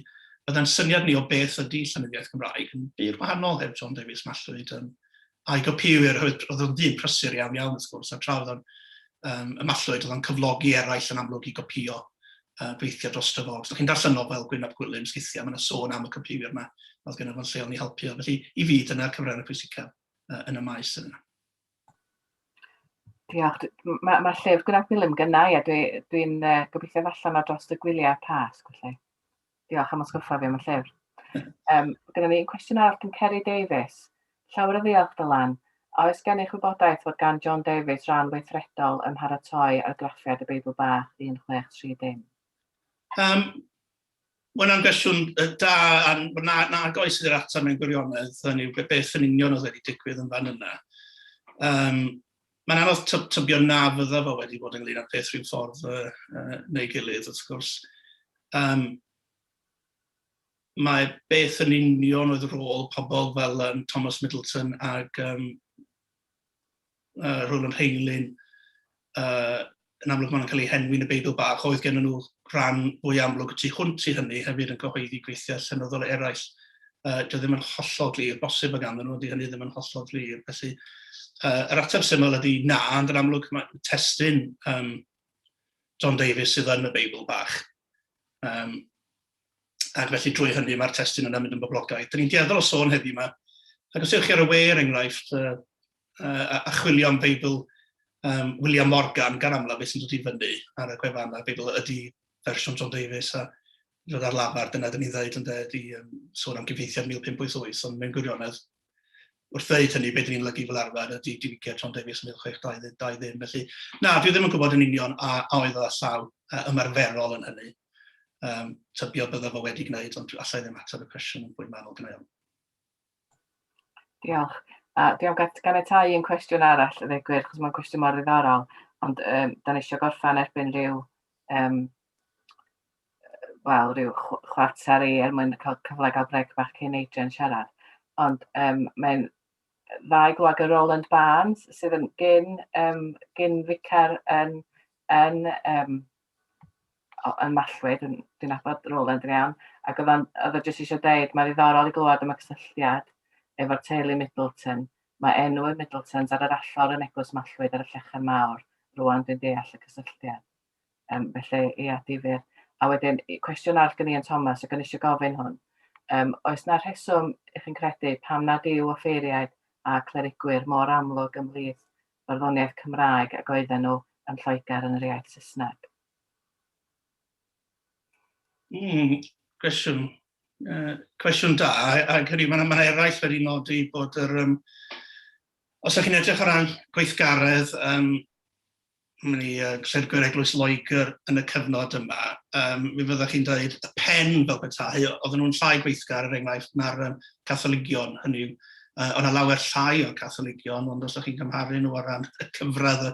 byddai'n syniad ni o beth ydy llenyddiaeth Gymraeg yn bur wahanol heb John Davies Mallwyd a'i gopïwyr, oedd o'n ddyn prysur iawn iawn wrth gwrs, a tra oedd o'n y Mallwyd, oedd o'n cyflogi eraill yn amlwg i gopïo gweithio drosto fo. Os ydych chi'n darllen nofel Gwyn ap Gwilym, sgithiau, mae yna sôn am y copïwyr yma, oedd gennym fo'n lleol ni helpu. Felly, i fi, dyna'r cyfrannau pwysicaf yn y maes yna. Diolch. Mae'r ma llyfr Gwyn ap Gwilym gynna i, a dwi'n dwi, gobeithio allan o dros y gwyliau Pasg, felly. Diolch am atgoffa fi am y llyfr. Gyda ni un cwestiwn arall gan Kerry Davies. Llawer o ddiolch, Dylan. A oes gennych wybodaeth fod gan John Davies ran weithredol ym mharatoi argraffiad y Beibl Bach 1630? Mae hwnna'n gwestiwn da, a na, nag oes ydy'r ateb mewn gwirionedd, hynny yw beth yn union oedd wedi digwydd yn fan yna. Mae'n anodd tybio na fydda fo wedi bod ynglyn â'r peth rhyw ffordd neu gilydd, wrth gwrs. Mae beth yn union oedd rôl pobl fel Thomas Middleton ag Roland Heilyn, yn amlwg maen nhw'n cael eu henwi yn y Beibl Bach, oedd gen nhw rhan fwy amlwg tu hwnt i hynny hefyd yn cyhoeddi gweithiau llenyddol eraill. Dio ddim yn hollol glir, bosib bod ganddyn nhw, ond di hynny ddim yn hollol glir. Felly, yr ateb syml ydy na, ond yn amlwg mae testun John Davies sydd yn y Beibl Bach. Ac felly drwy hynny mae'r testun yna'n mynd yn boblogaidd. Dyn ni'n dueddol o sôn heddiw yma, ac os ewch chi ar y we er enghraifft, a chwilio am Beibl William Morgan, gan amlaf beth sy'n dod i fyny ar y gwefannau Beibl ydy fersiwn John Davies, a fod ar lafar, dyna dyn ni'n dweud ynde, ydy sôn am gyfieithiad 1588, ond mewn gwirionedd, wrth ddeud hynny, be dyn ni'n lygu fel arfer ydy diwygiad John Davies yn 1620. Felly, na, dwi ddim yn gwybod yn union a, a oedd o â llaw ymarferol yn hynny. Tybio bydda fo wedi gwneud, ond allai ddim ateb y cwestiwn yn fwy manwl gyda iawn. Diolch. A dwi am ganiatáu un cwestiwn arall, y gwir, achos mae'n cwestiwn mor ddiddorol, ond da ni eisiau gorffen erbyn rhyw, wel, rhyw chwarter i er mwyn cael cyfle gael brec bach cyn Adrian siarad. Ond mae'n dda i glywed gan Roland Barnes, sydd yn gyn ficar yn Mallwyd, dwi'n nabod Roland yn iawn, ac oedd o jyst eisiau deud, mae'n ddiddorol i glywed am y cysylltiad efo'r teulu Middleton. Mae enw y Middletons ar yr allor yn Eglwys Mallwyd ar y Llechen Mawr. Rwan dwi'n deall y cysylltiad. Felly, ia, difyr. A wedyn, cwestiwn arall gen Ian Thomas, ac o'n eisiau gofyn hwn. Oes na rheswm ych chi'n credu pam nad yw offeiriaid a clerigwyr mor amlwg ymhlith barddoniaeth Cymraeg ag oedden nhw yn Lloegr yn yr iaith Saesneg? Cwestiwn da, ac hynny, mae ma eraill wedi nodi bod yr... os ydych chi'n edrych o ran gweithgaredd mynd i Lledgwyr Eglwys Loegr yn y cyfnod yma, mi fyddwch chi'n dweud y pen fel petai, oedden nhw'n llai gweithgar er enghraifft na'r Catholigion, hynny yw, oedd yna lawer llai o'r Catholigion, ond os ydych chi'n cymharu nhw o ran y cyfradd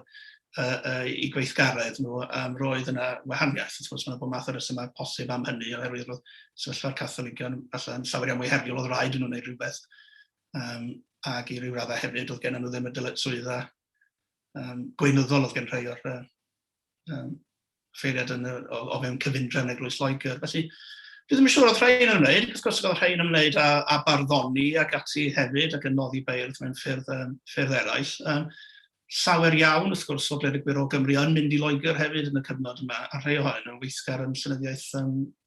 i gweithgaredd nhw, roedd yna wahaniaeth. Wrth gwrs, mae yna bob math o resymau posib am hynny, oherwydd roedd sefyllfa'r Catholigion falle yn llawer iawn mwy heriol, oedd rhaid i nhw wneud rhywbeth, ac i ryw raddau hefyd, oedd gen nhw ddim y dyletswyddau gweinyddol oedd gen rhai o'r ffeiriad yn y, o fewn cyfundrefn Eglwys Loegr. Felly, dwi ddim yn siŵr oedd rhai yn ymwneud, wrth gwrs oedd rhai yn ymwneud â barddoni ac ati hefyd ac yn noddi beirdd mewn ffyrdd eraill. Llawer iawn, wrth gwrs, o glerigwyr o Gymru yn mynd i Loegr hefyd yn y cyfnod yma, a rhai ohonyn nhw'n weithgar yn llenyddiaeth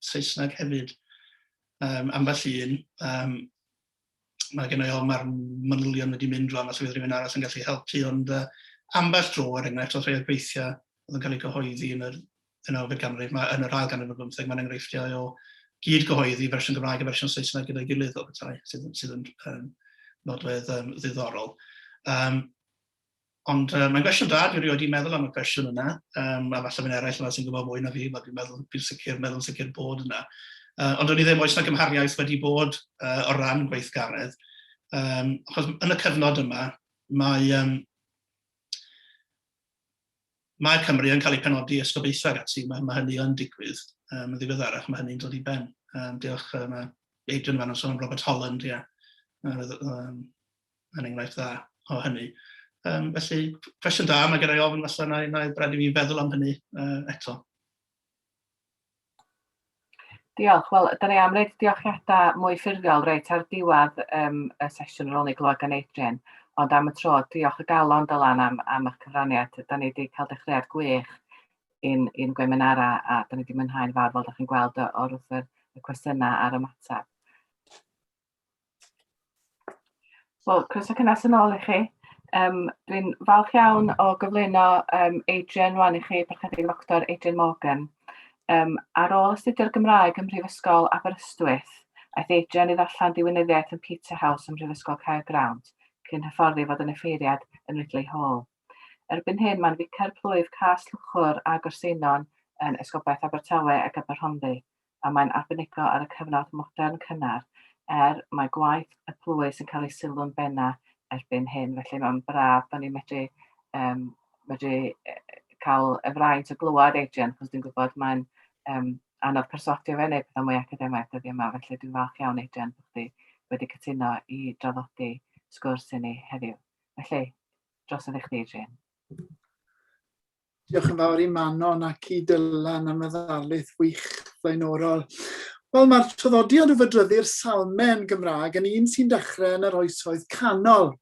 Saesneg hefyd. Ambell un, mae gen i ofn mae'r manylion wedi mynd rwan, falle fydd rhywun arall yn gallu helpu, ond ambell dro, er enghraifft, oedd rhai o'r gweithiau oedd yn cael eu cyhoeddi yn yr ddeunawfed ganrif, mae, yn yr ail ganrif ar bymtheg, mae'n enghreifftiau o gyd gyhoeddi fersiwn Gymraeg a fersiwn Saesneg gyda'i gilydd o bethau, sydd yn nodwedd ddiddorol. Ond mae'n gwestiwn da, dwi rioed wedi meddwl am y cwestiwn yna, a falle fydd eraill yma sy'n gwybod mwy na fi, mae dwi'n meddwl, dwi'n sicr, meddwl sicr bod yna. Ond o'n i ddim, oes na gymhariaeth wedi bod o ran gweithgaredd. Achos yn y cyfnod yma, mae Cymru yn cael ei penodi esgobaethau ac ati, mae hynny yn digwydd. Yn ddiweddarach mae hynny'n dod i ben. Diolch, mae Adrian fan yn sôn am Robert Holland, ie. Yn enghraifft dda o hynny. Felly, cwestiwn da, mae gen i ofn falle na i bryd i fi feddwl am hynny eto. Diolch. Wel, da ni am wneud diolchiadau mwy ffurfiol reit ar diwedd y sesiwn ar ôl ni glywed gan Adrian. Ond am y tro, diolch o galon Dylan am eich cyfraniad. Da ni wedi cael dechreuad gwych i'n gweminara a da ni wedi mwynhau'n fawr fel da chi'n gweld o'r wrth y cwestiynau a'r ymateb. Wel, croeso cynnes yn ôl i chi. Dwi'n falch iawn o gyflwyno Adrian rwan i chi, Parchedig Ddoctor Adrian Morgan. Ar ôl astudio'r Gymraeg ym Mhrifysgol Aberystwyth, aeth Adrian i ddarllen diwinyddiaeth yn Peterhouse ym Mhrifysgol Caergrawnt, cyn hyfforddi i fod yn offeiriad yn Ridley Hall. Erbyn hyn, mae'n ficer plwyf Cas Llwchwr a Gorseinon yn Esgobaeth Abertawe ac Aberhonddu, a mae'n arbenigo ar y cyfnod modern cynnar, er mae gwaith y plwy sy'n cael ei sylw'n benna erbyn hyn. Felly mae'n braf bod ni'n medru, um, medru cael y fraint o glywed Adrian, achos dwi'n gwybod mae'n um, anodd perswadio fe neu pethau mwy academaidd dyddiau yma, felly dwi'n falch iawn Adrian bod chdi wedi cytuno i draddodi sgwrs i ni heddiw. Felly, drosodd i chdi Adrian. Diolch yn fawr i Manon ac i Dylan am y ddarlith wych flaenorol. Wel, mae'r traddodiad o fydryddu'r salmau yn Gymraeg yn un sy'n dechrau yn yr oesoedd canol.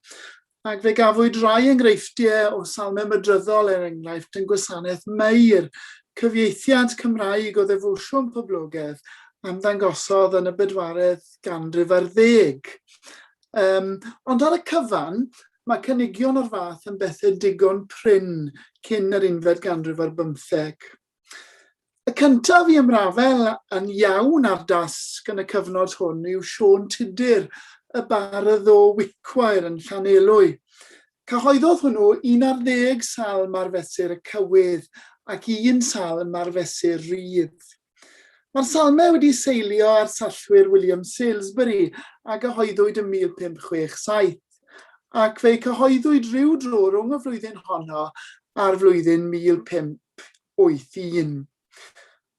Ac fe gafwyd rai enghreifftiau o salmau mydryddol, er enghraifft, yn gwasanaeth Mair, cyfieithiad Cymraeg o ddefosiwn poblogaidd am ddangosodd yn y bedwaredd ganrif ar ddeg. Um, ond ar y cyfan, Mae cynigion o'r fath yn bethau digon prin cyn yr unfed ganrif ar bymtheg. Y cyntaf i ymrafael yn iawn â'r dasg yn y cyfnod hwn yw Siôn Tudur, y bardd o Wicwair yn Llanelwy. Cyhoeddodd hwnnw un ar ddeg salm ar fesur y cywydd ac un salm ar fesur rhydd. Mae'r salmau wedi seilio ar sallwyr William Salesbury a gyhoeddwyd ym 1567, ac fe'i cyhoeddwyd rhyw dro rhwng y flwyddyn honno a'r flwyddyn 1581.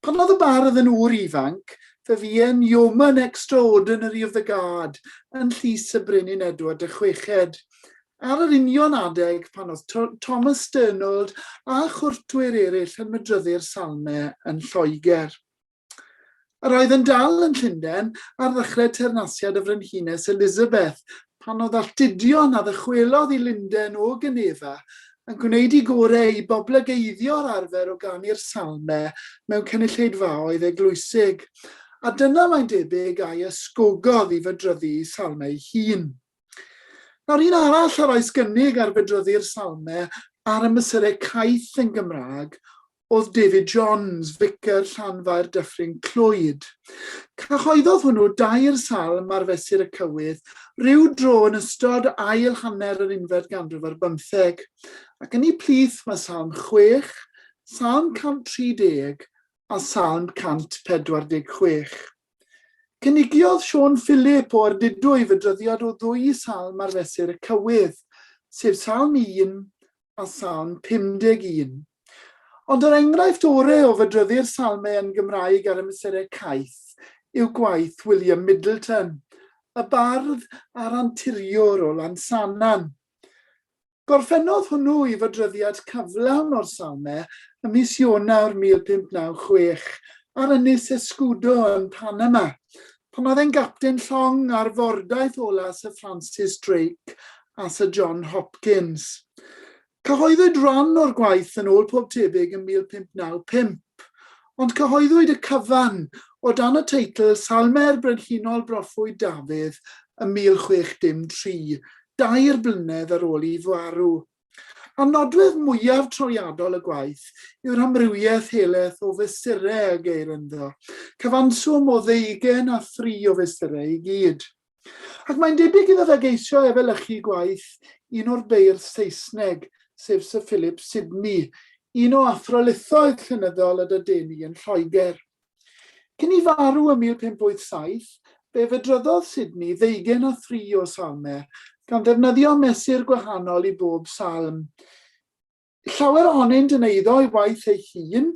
Pan oedd y bardd yn ŵr ifanc, fe fu e'n Yeoman Extraordinary of the Guard yn llys y Brenin Edward y Chweched, Ar yr union adeg pan oedd Thomas Sternold a chwrtwyr eraill yn mydryddu'r Salmau yn Lloegr. Yr oedd yn dal yn Llundain ar ddechrau teyrnasiad y Frenhines Elizabeth, pan oedd alltudion a ddychwelodd i Lundain o Genefa yn gwneud eu gorau i boblogeiddio'r arfer o ganu'r Salmau mewn cynulleidfaoedd eglwysig, a dyna, mae'n debyg, a'i ysgogodd i fydryddu'i Salmau ei hun. Nawr, un arall a roes gynnig ar fedryddu'r Salmau ar y mesurau caeth yn Gymraeg oedd David Johns, ficer Llanfair Dyffryn Clwyd. Cyhoeddodd hwnnw dair salm ar fesur y cywydd rhyw dro yn ystod ail hanner yr unfed ganrif ar bymtheg, ac yn eu plith mae Salm 6, Salm 130 a Salm 146. Cynigiodd Siôn Phylip o Ardudwy fydryddiad o ddwy salm ar fesur y cywydd, sef Salm 1 a Salm 51. Ond yr enghraifft orau o fydryddu'r salmau yn Gymraeg ar y mesurau caeth yw gwaith William Middleton, y bardd a'r anturiwr o Lansannan. Gorffennodd hwnnw i fydryddiad cyflawn o'r Salme ym mis Ionawr 1596 ar ynys Escudo yn Panama, pan oedd e'n gapten llong ar fordaith ola Sir Francis Drake a Sir John Hopkins. Cyhoeddwyd rhan o'r gwaith yn ôl pob tebyg ym 1595, ond cyhoeddwyd y cyfan o dan y teitl Salme'r Brenhinol Broffwyd Dafydd ym 1603, dair blynedd ar ôl i farw. A nodwedd mwyaf trawiadol y gwaith yw'r amrywiaeth helaeth o fesurau a geir ynddo, cyfanswm o ddeugain a thri o fesurau i gyd. Ac mae'n debyg iddo fe geisio efelychu gwaith un o'r beirdd Saesneg, sef Sir Philip Sidney, un o athrolithoedd llenyddol y Dadeni yn Lloegr. Cyn i farw ym 1587, fe fydryddodd Sidney ddeugain a thri o salmau, gan ddefnyddio mesur gwahanol i bob salm. Llawer ohonynt yn eiddo ei waith ei hun,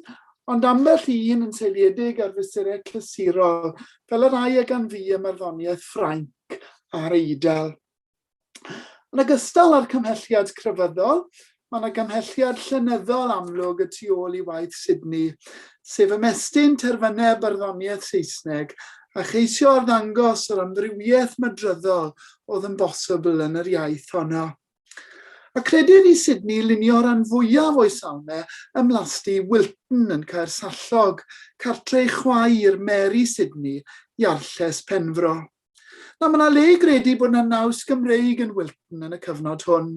ond ambell un yn seiliedig ar fesurau clasurol, fel y rhai a ganfu ym marddoniaeth Ffrainc a'r Eidal. Yn ogystal â'r cymhelliad crefyddol, mae yna gymhelliad llenyddol amlwg y tu ôl i waith Sidney, sef ymestyn terfynau barddoniaeth Saesneg a cheisio arddangos yr amrywiaeth mydryddol oedd yn bosibl yn yr iaith honno. A credir i Sidney lunio rhan fwyaf o'i salmau ym mhlasty Wilton yn Caersallog, cartre ei chwaer Mary Sidney, Iarlles Penfro. Nawr, mae 'na le i gredu bod 'na naws Gymreig yn Wilton yn y cyfnod hwn.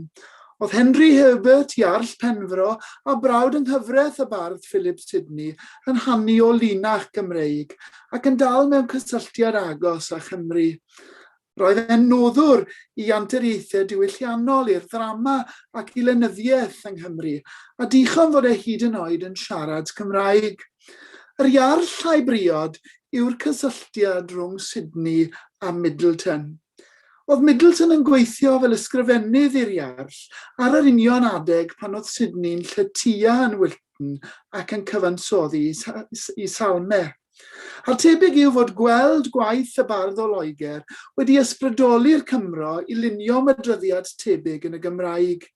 Oedd Henry Herbert, Iarll Penfro, a brawd yng nghyfraith y bardd Philip Sidney yn hanu o linach Gymreig ac yn dal mewn cysylltiad agos â Chymru. Roedd e'n noddwr i anturiaethau diwylliannol, i'r ddrama ac i lenyddiaeth yng Nghymru, a dichon fod e hyd yn oed yn siarad Cymraeg. Yr Iarll a'i briod yw'r cysylltiad rhwng Sidney a Middleton. Oedd Middleton yn gweithio fel ysgrifennydd i'r Iarll ar yr union adeg pan oedd Sidney'n lletya yn Wilton ac yn cyfansoddi i salmau. A'r tebyg yw fod gweld gwaith y bardd o Loegr wedi ysbrydoli'r Cymro i lunio mydryddiad tebyg yn y Gymraeg,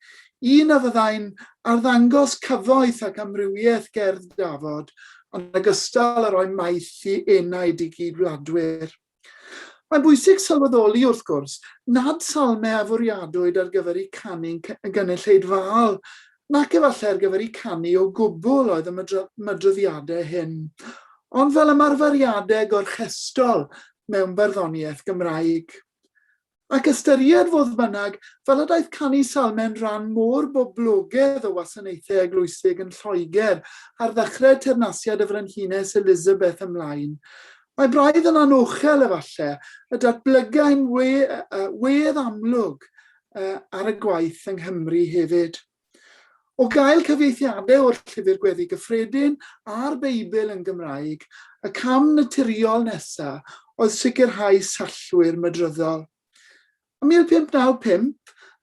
un a fyddai'n arddangos cyfoeth ac amrywiaeth gerdd dafod, yn ogystal â rhoi maeth i enaid i gyd-wladwyr. Mae'n bwysig sylweddoli, wrth gwrs, nad salmau a fwriadwyd ar gyfer eu canu'n gynulleidfaol, nac efallai ar gyfer eu canu o gwbl oedd y mydryddiadau hyn, ond fel ymarferiadau gorchestol mewn barddoniaeth Gymraeg. Ac ystyried, fodd bynnag, fel y daeth canu salmau'n rhan mor boblogaidd o wasanaethau eglwysig yn Lloegr ar ddechrau teyrnasiad y Frenhines Elizabeth ymlaen, mae braidd yn anochel, efallai, y datblygai'n wedd amlwg ar y gwaith yng Nghymru hefyd. O gael cyfieithiadau o'r Llyfr Gweddi Gyffredin a'r Beibl yn Gymraeg, y cam naturiol nesaf oedd sicrhau sallwyr mydryddol. Ym 1595,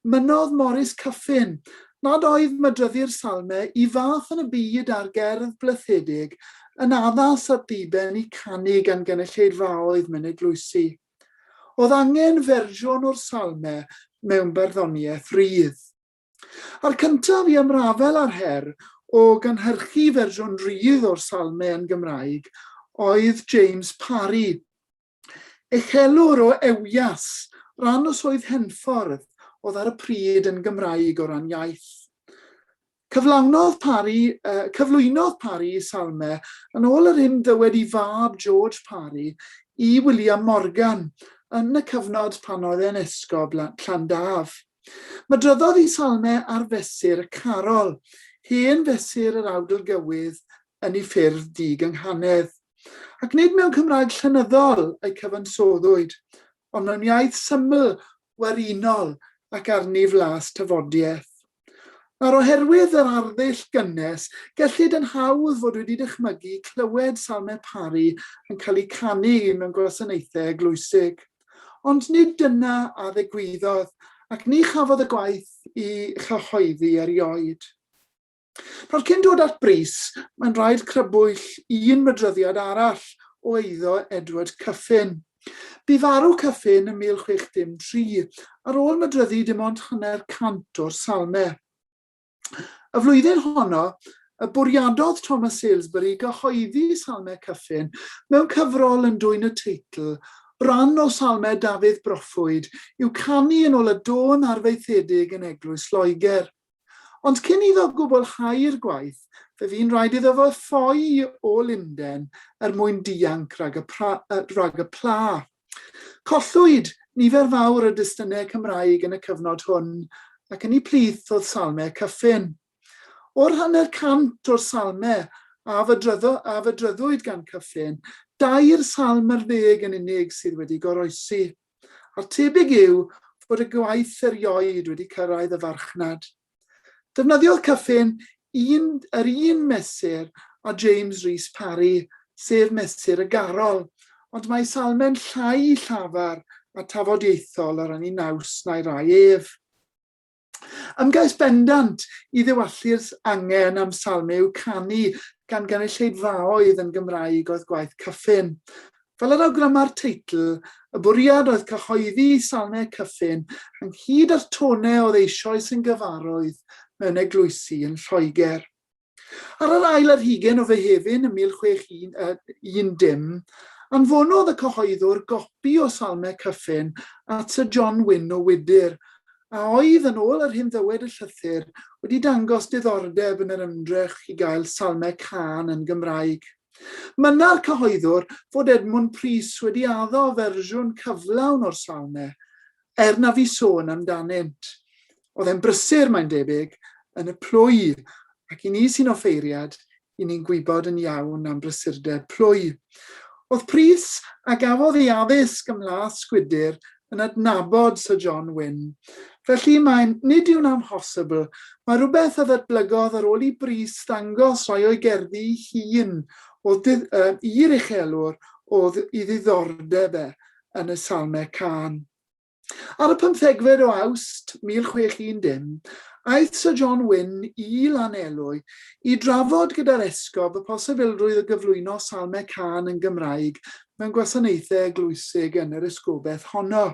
mynnodd Morris Kyffin nad oedd mydryddu'r Salmau i fath yn y byd a'r gerdd blythedig yn addas at ddiben i canu gan gynulleidfaoedd mewn eglwysi. Oedd angen fersiwn o'r Salmau mewn barddoniaeth rydd. A'r cyntaf i ymrafael â'r her o gynhyrchu fersiwn rydd o'r Salmau yn Gymraeg oedd James Parry, uchelwr o Ewias, ran o Swydd Henffordd oedd ar y pryd yn Gymraeg o ran iaith. Cyflawnodd Parry, cyflwynodd Parry i Salmau yn ôl yr hyn ddywed ei fab George Parry i William Morgan yn y cyfnod pan oedd e'n esgob Llandaf. Mydryddodd ei salmau ar fesur y carol, hen fesur yr awdl gywydd yn ei ffurf di-gynghanedd. Ac nid mewn Cymraeg llenyddol y'i cyfansoddwyd, ond mewn iaith syml, werinol ac arni flas tafodiaeth. Nawr oherwydd yr arddull gynnes, gellid yn hawdd fod wedi dychmygu clywed Salmau Parry yn cael eu canu mewn gwasanaethau eglwysig. Ond nid dyna a ddigwyddodd, ac ni chafodd y gwaith ei chyhoeddi erioed. Nawr cyn dod at bris, mae'n rhaid crybwyll un mydryddiad arall o eiddo Edward Kyffin. Bu farw Kyffin ym 1603, ar ôl mydryddu dim ond hanner cant o'r salmau. Y flwyddyn honno, y bwriadodd Thomas Salesbury gyhoeddi Salmau Kyffin mewn cyfrol yn dwyn y teitl Rhan o Salmau Dafydd Broffwyd i'w canu yn ôl y dôn arfaethedig yn Eglwys Loegr. Ond cyn iddo gwblhau'r gwaith, fe fu'n rhaid iddo fo ffoi o Lunden er mwyn dianc rhag y, pra, rhag y pla. Collwyd nifer fawr o destunau Cymraeg yn y cyfnod hwn, ac yn eu plith oedd Salmau Kyffin. O'r hanner cant o'r salmau a, fydryddo, a fydryddwyd gan Kyffin, dair salm ar ddeg yn unig sydd wedi goroesi. A'r tebyg yw fod y gwaith erioed wedi cyrraedd y farchnad. Defnyddiodd Kyffin un, yr un mesur â James Rhys Parry, sef mesur y garol, ond mae salmau'n llai llafar a tafodieithol o ran ei naws na'i rai ef. Ymgais bendant i ddiwallu'r angen am salmau i'w canu gan gynulleidfaoedd yn Gymraeg oedd gwaith Kyffin. Fel yr awgryma'r teitl, y bwriad oedd cyhoeddi salmau Kyffin ynghyd â'r tonau oedd eisoes yn gyfarwydd mewn eglwysi yn Lloegr. Ar yr ail ar hugain o Fehefin ym 1610, anfonodd y cyhoeddwr gopi o Salmau Kyffin at Sir John Wynn o Wydyr, a oedd, yn ôl yr hyn ddywed y llythyr, wedi dangos diddordeb yn yr ymdrech i gael Salmau Cân yn Gymraeg. Mynna'r cyhoeddwr fod Edmwnd Prys wedi addo fersiwn cyflawn o'r Salmau, er na fu sôn amdanynt. Oedd e'n brysur, mae'n debyg, yn y plwy, ac i ni sy'n offeiriad, i ni'n gwybod yn iawn am brysurdeb plwy. Oedd Prys, a gafodd ei addysg ym Mhlas Gwydir, yn adnabod Sir John Wynne. Felly mae'n, nid yw'n amhosibl, mae rhywbeth a ddatblygodd ar ôl i Brys ddangos rhai o'i gerddi ei hun oedd i'r uchelwr oedd i ddiddordeb e yn y Salmau Cân. Ar y pymthegfed o Awst 1610, aeth Sir John Wynne i Lanelwy i drafod gyda'r esgob y posibilrwydd o gyflwyno Salmau Cân yn Gymraeg mewn gwasanaethau eglwysig yn yr esgobaeth honno.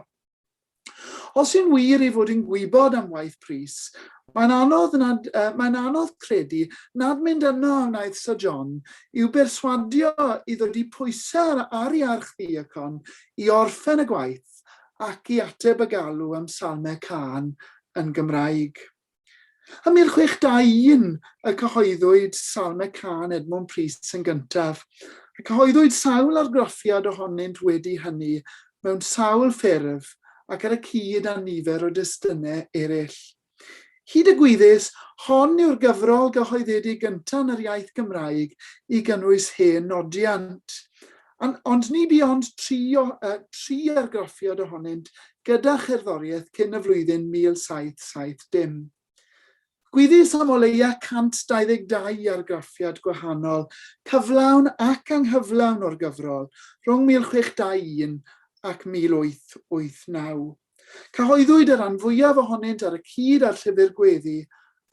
Os yw'n wir ei fod yn gwybod am waith Prys, mae'n anodd, nad, uh, mae'n anodd credu nad mynd yno a wnaeth Sir John i'w berswadio i ddod i pwysau ar ei archddiacon i orffen y gwaith ac i ateb y galw am Salmau Cân yn Gymraeg. Ym 1621 y cyhoeddwyd Salmau Cân Edmwnd Prys yn gyntaf, a cyhoeddwyd sawl argraffiad ohonynt wedi hynny mewn sawl ffurf ac ar y cyd â nifer o destunau eraill. Hyd y gwyddys, hon yw'r gyfrol gyhoeddedig gyntaf yn yr iaith Gymraeg i gynnwys hen nodiant. Ond ni bu ond tri, o, uh, tri argraffiad ohonynt gyda cherddoriaeth cyn y flwyddyn 1770. Gwyddys am o leia 122 argraffiad gwahanol, cyflawn ac anghyflawn o'r gyfrol, rhwng 1621 ac 1889. Cyhoeddwyd y rhan fwyaf ohonynt ar y cyd â'r Llyfr Gweddi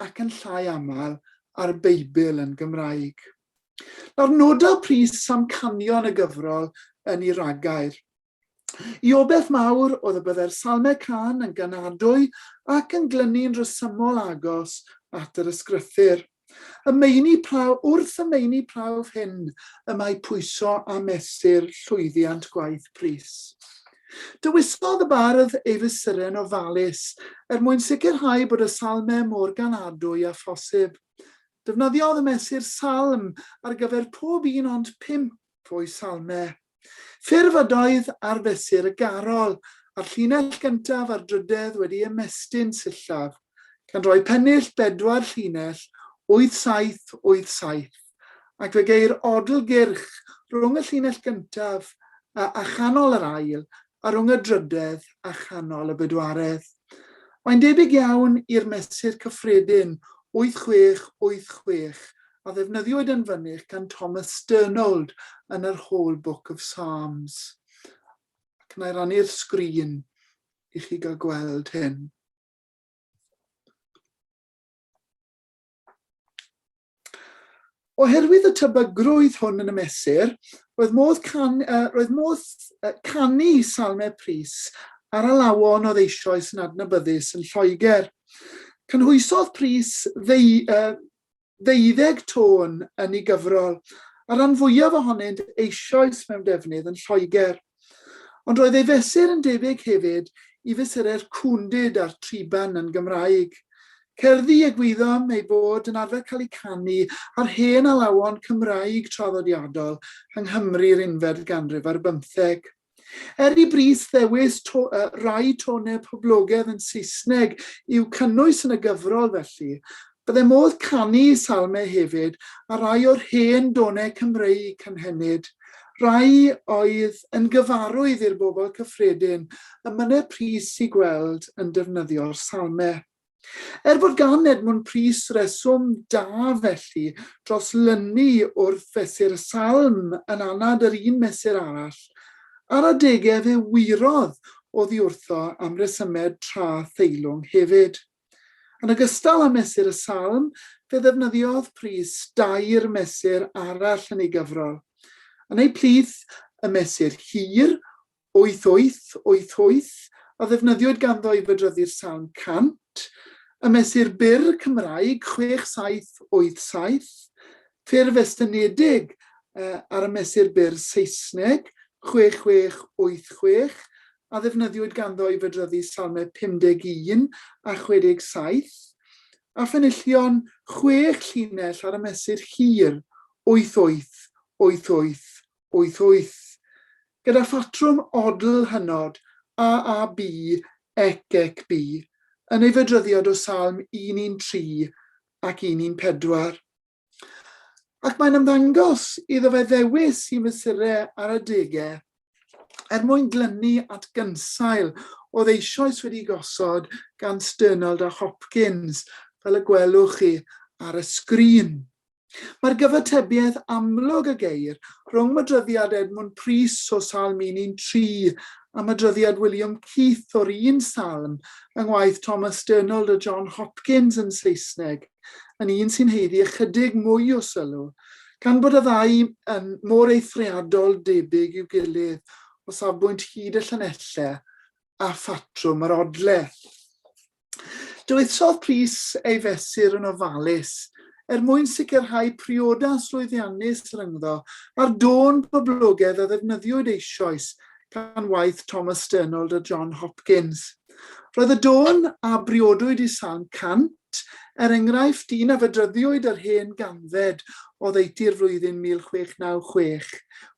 ac yn llai aml â'r Beibl yn Gymraeg. Nawr noda Prys amcanion y gyfrol yn ei ragair. I obaith mawr oedd y byddai'r Salmau Cân yn ganadwy ac yn glynu'n rhesymol agos at yr Ysgrythur. Y meini prawf, wrth y meini prawf hyn y mae pwyso a mesur llwyddiant gwaith Prys. Dewisodd y bardd ei fesuren ofalus er mwyn sicrhau bod y salmau mor ganadwy â phosib. Defnyddiodd y mesur salm ar gyfer pob un ond pump o'i salmau. Ffurf ydoedd ar fesur y garol, a'r llinell gyntaf a'r drydedd wedi ymestyn sillaf, gan roi pennill bedwar llinell, 8787, ac fe geir odl gyrch rhwng y llinell gyntaf a, a chanol yr ail, a rhwng y drydedd a chanol y bedwaredd. Mae'n debyg iawn i'r mesur cyffredin 8686 a ddefnyddiwyd yn fynych gan Thomas Sternold yn yr Whole Book of Psalms. Ac na i rannu'r sgrin i chi gael gweld hyn. Oherwydd y tebygrwydd hwn yn y mesur, roedd modd, can, uh, roedd modd uh, canu Salmau Prys ar alawon oedd eisoes yn adnabyddus yn Lloegr. Cynhwysodd Prys ddeu, uh, ddeuddeg tôn yn ei gyfrol, a rhan fwyaf ohonynt eisoes mewn defnydd yn Lloegr. Ond roedd ei fesur yn debyg hefyd i fesurau'r cwndid a'r triban yn Gymraeg. Cerddi y gwyddom eu bod yn arfer cael eu canu ar hen alawon Cymraeg traddodiadol yng Nghymru'r unfed ganrif ar bymtheg. Er i Brys ddewis to, uh, rai tonau poblogaidd yn Saesneg i'w cynnwys yn y gyfrol felly, byddai modd canu salmau hefyd ar rai o'r hen donau Cymreig cynhenid, rai oedd yn gyfarwydd i'r bobl cyffredin y mynne Prys i gweld yn defnyddio'r salmau. Er bod gan Edmwnd Prys reswm da felly dros lynu wrth fesur y salm yn anad yr un mesur arall, ar adegau fe wyrodd oddi wrtho am resymau tra theilwng hefyd. Yn ogystal â mesur y salm, fe ddefnyddiodd Prys dair mesur arall yn ei gyfrol. Yn eu plith, y mesur hir, 8888, a ddefnyddiwyd ganddo i fydryddu'r Salm 100, y mesur byr Cymraeg 6787, ffurf estynedig ar y mesur byr Saesneg 6686, a ddefnyddiwyd ganddo i fydryddu Salmau 51 a 67, a phenillion chwech llinell ar y mesur hir 8888 88, gyda phatrwm odl hynod AAB ec ec B, yn ei fedryddiad o Salm 113 ac 114. Ac mae'n ymddangos iddo fe ddewis i mesurau ar adegau er mwyn glynu at gynsail oedd eisoes wedi gosod gan Sternald a Hopkins, fel y gwelwch chi ar y sgrin. Mae'r gyfatebiaeth amlwg a geir rhwng mydryddiad Edmwnd Prys o Salm 113 a mydryddiad William Keith o'r un salm yng ngwaith Thomas Sternald a John Hopkins yn Saesneg yn un sy'n haeddu ychydig mwy o sylw, gan bod y ddau yn mor eithriadol debyg i'w gilydd o safbwynt hyd y llanellau a phatrwm yr odle. Dewisodd Prys ei fesur yn ofalus er mwyn sicrhau priodas lwyddiannus rhyngddo a'r dôn boblogaidd a ddefnyddiwyd eisoes gan waith Thomas Sternold a John Hopkins. Roedd y dôn a briodwyd i Salm 100, er enghraifft, un a fedryddiwyd yr hen ganfed oddeutu'r flwyddyn 1696,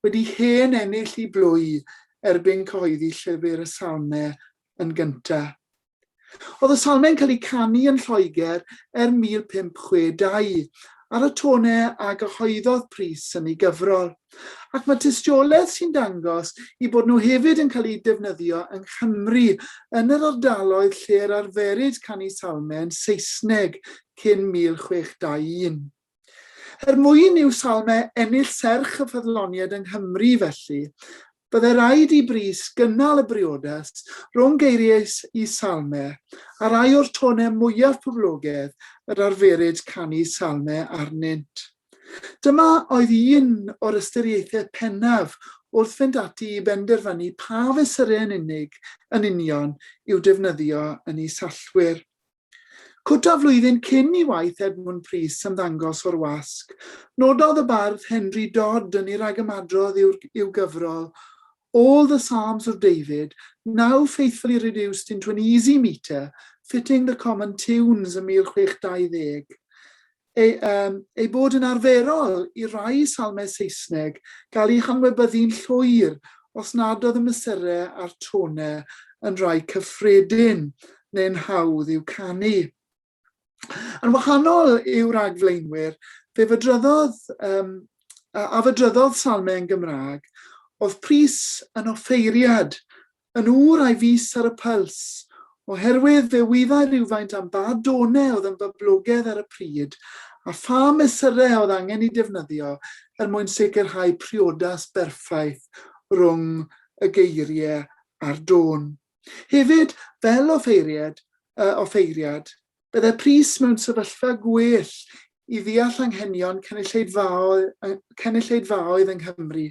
wedi hen ennill i blwy erbyn cyhoeddi Llyfr y Salmau yn gyntaf. Oedd y salmau'n cael eu canu yn Lloegr er 1562, ar y tonau a gyhoeddodd Prys yn ei gyfrol, ac mae tystiolaeth sy'n dangos eu bod nhw hefyd yn cael eu defnyddio yng Nghymru yn yr ardaloedd lle yr arferid canu salmau yn Saesneg cyn 1621. Er mwyn i'w salmau ennill serch y ffyddloniaid yng Nghymru, felly, byddai raid i Brys gynnal y briodas rhwng geiriau i salmau a rhai o'r tonau mwyaf poblogaidd yr arferid canu salmau arnynt. Dyma oedd un o'r ystyriaethau pennaf wrth fynd ati i benderfynu pa fesurau yn unig yn union i'w defnyddio yn ei sallwyr. Cwta flwyddyn cyn i waith Edmwnd Prys ymddangos o'r wasg, nododd y bardd Henry Dodd yn ei ragymadrodd i'w, i'w gyfrol All the Psalms of David, now faithfully reduced into an easy metre, fitting the common tunes ym 1620. Ei, um, ei bod yn arferol i rai salmau Saesneg gael eu hanwybyddu'n llwyr os nad oedd y mesurau a'r tonau yn rhai cyffredin neu'n hawdd i'w canu. Yn wahanol i'w ragflaenwyr, fe fydryddodd, um, a fydryddodd salmau yn Gymraeg, oedd Prys yn offeiriad Yn ŵr a'i fys ar y pyls, oherwydd fe wyddai rywfaint am ba done oedd yn boblogaidd ar y pryd a pha mesurau oedd angen eu defnyddio er mwyn sicrhau priodas berffaith rhwng y geiriau a'r dôn. Hefyd, fel offeiriad, offeiriad, Byddai Prys mewn sefyllfa gwell i ddeall anghenion cynulleidfaoedd yng Nghymru,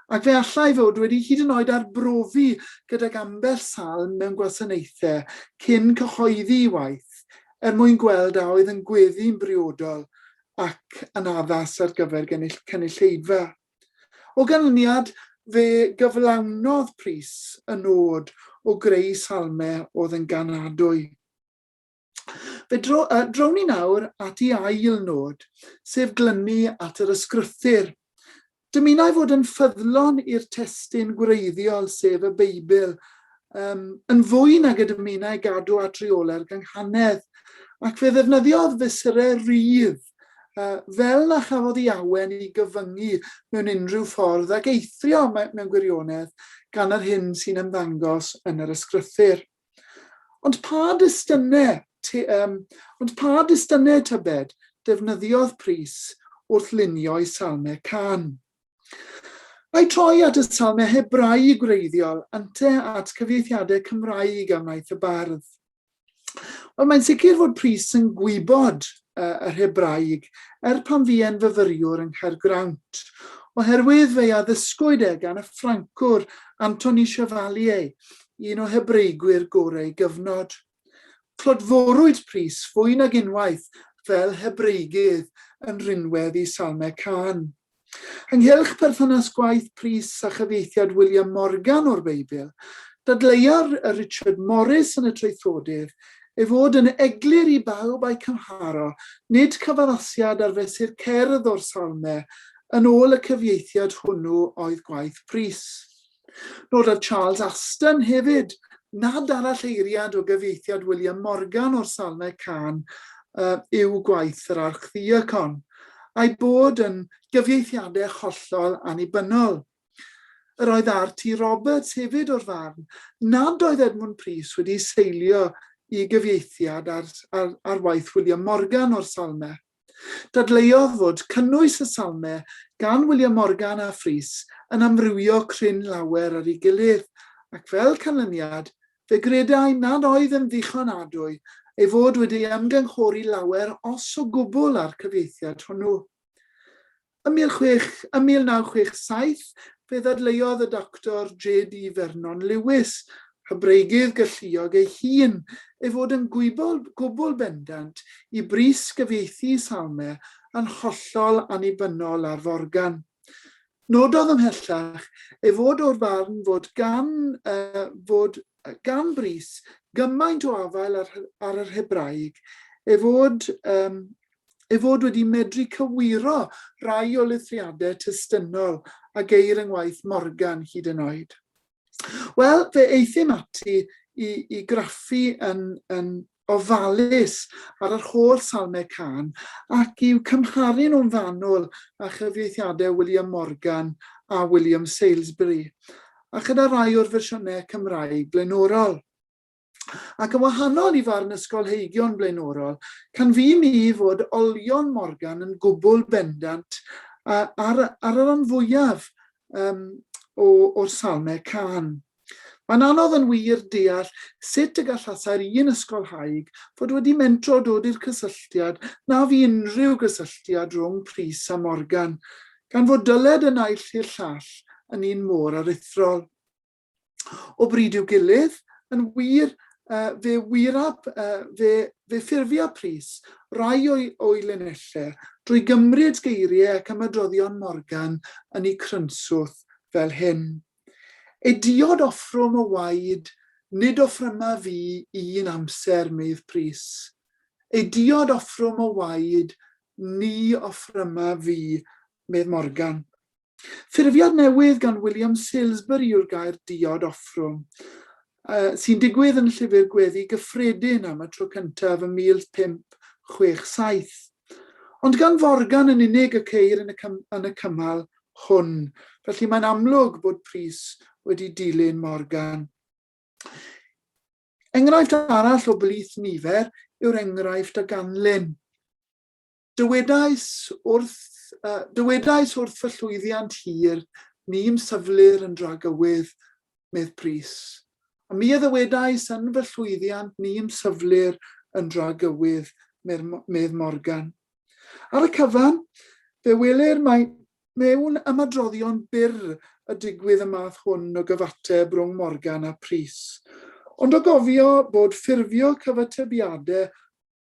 ac fe allai fod wedi hyd yn oed arbrofi gydag ambell salm mewn gwasanaethau cyn cyhoeddi'i waith, er mwyn gweld a oedd yn gweddu'n briodol ac yn addas ar gyfer cynulleidfa. O ganlyniad, fe gyflawnodd Prys y nod o greu salmau oedd yn ganadwy. Fe dro, drown ni nawr at ei ail nod, sef glynu at yr ysgrythur. Dymunai fod yn ffyddlon i'r testun gwreiddiol, sef y Beibl, um, yn fwy nag y dymunai gadw at reolau'r gynghanedd, ac fe ddefnyddiodd fesurau rhydd, uh, fel na chafodd ei awen i gyfyngu mewn unrhyw ffordd ac eithrio mewn gwirionedd gan yr hyn sy'n ymddangos yn yr ysgrythur. Ond pa destynau, te, um, ond pa destynau tybed defnyddiodd Prys wrth lunio'i salmau cân? Mae troi at y salmau Hebraeg gwreiddiol ynte at cyfieithiadau Cymraeg a wnaeth y bardd. Wel, mae'n sicr fod Prys yn gwybod uh, yr Hebraeg er pan fu e'n fyfyriwr yng Nghaergrawnt, oherwydd fe'i addysgwyd e gan y Ffrancwr Anthony Chevalier, un o Hebreigwyr gorau ei gyfnod. Clodforwyd Prys fwy nag unwaith fel Hebreigydd yn rhinwedd i Salmau Cân. Ynghylch perthynas gwaith Prys a chyfieithiad William Morgan o'r Beibl, dadleua'r Richard Morris yn y Traethodydd ei fod yn eglur i bawb a'i cymharo, nid cyfaddasiad ar fesur cerdd o'r Salmau yn ôl y cyfieithiad hwnnw oedd gwaith Prys. Nododd Charles Aston hefyd nad aralleiriad o gyfieithiad William Morgan o'r Salmau Cân uh, yw gwaith yr Archddiacon, a'i bod yn gyfieithiadau hollol annibynnol. Yr oedd R.T. Roberts hefyd o'r farn nad oedd Edmwnd Prys wedi seilio i gyfieithiad ar, ar, ar waith William Morgan o'r Salmau. Dadleuodd fod cynnwys y Salmau gan William Morgan a Prys yn amrywio cryn lawer ar ei gilydd, ac fel canlyniad, fe gredai nad oedd yn ddichonadwy ei fod wedi ymgynghori lawer os o gwbl â'r cyfieithiad hwnnw. Ym 1967, fe ddadleuodd y Doctor JD Vernon Lewis, Hebreigydd galluog ei hun, ei fod yn gwybod gwbl bendant i bris gyfieithu Salme yn hollol annibynnol ar Forgan. Nododd ymhellach ei fod o'r farn fod gan, uh, fod gan Brys gymaint o afael ar, ar yr Hebraeg, ei fod, um, ei fod wedi medru cywiro rai o lithriadau testynol a geir yng ngwaith Morgan hyd yn oed. Wel, fe euthum ati i, i graffu yn, yn ofalus ar yr holl salmau cân ac i'w cymharu nhw'n fanwl â chyfieithiadau William Morgan a William Salesbury, a chyda rhai o'r fersiynau Cymraeg blaenorol. Ac yn wahanol i farn ysgolheigion blaenorol, canfu mi fod olion Morgan yn gwbl bendant ar, ar y rhan fwyaf um, o, o'r salmau cân. Mae'n anodd yn wir deall sut y gallasai'r un ysgolhaig fod wedi mentro dod i'r cysylltiad na fu unrhyw gysylltiad rhwng Prys a Morgan, gan fod dyled y naill i'r llall yn un mor aruthrol. O bryd i'w gilydd, yn wir, fe wyra, fe, fe ffurfia Prys rai o'i, o'i linellau drwy gymryd geiriau ac ymadroddion Morgan yn eu crynswth fel hyn. E diod offrwm o waed, nid offryma fi un amser, medd Prys. E diod offrwm o waed, ni offryma fi, medd Morgan. Ffurfiad newydd gan William Salesbury yw'r gair diod offrwm, sy'n digwydd yn llyfr gweddi gyffredin am y tro cyntaf ym 1567. Ond gan Forgan yn unig y ceir yn y, yn y cymal hwn, felly mae'n amlwg bod Prys wedi dilyn Morgan. Enghraifft arall o blith nifer yw'r enghraifft a ganlyn. Dywedais wrth, uh, dywedais wrth fy llwyddiant hir, ni'm syflir yn dragywydd, medd Prys. A mi a ddywedais yn fy llwyddiant, ni'm syflir yn dragywydd, medd Morgan. Ar y cyfan, fe welir mai mewn ymadroddion byr y digwydd y math hwn o gyfateb rhwng Morgan a Prys. Ond o gofio bod ffurfio cyfatebiadau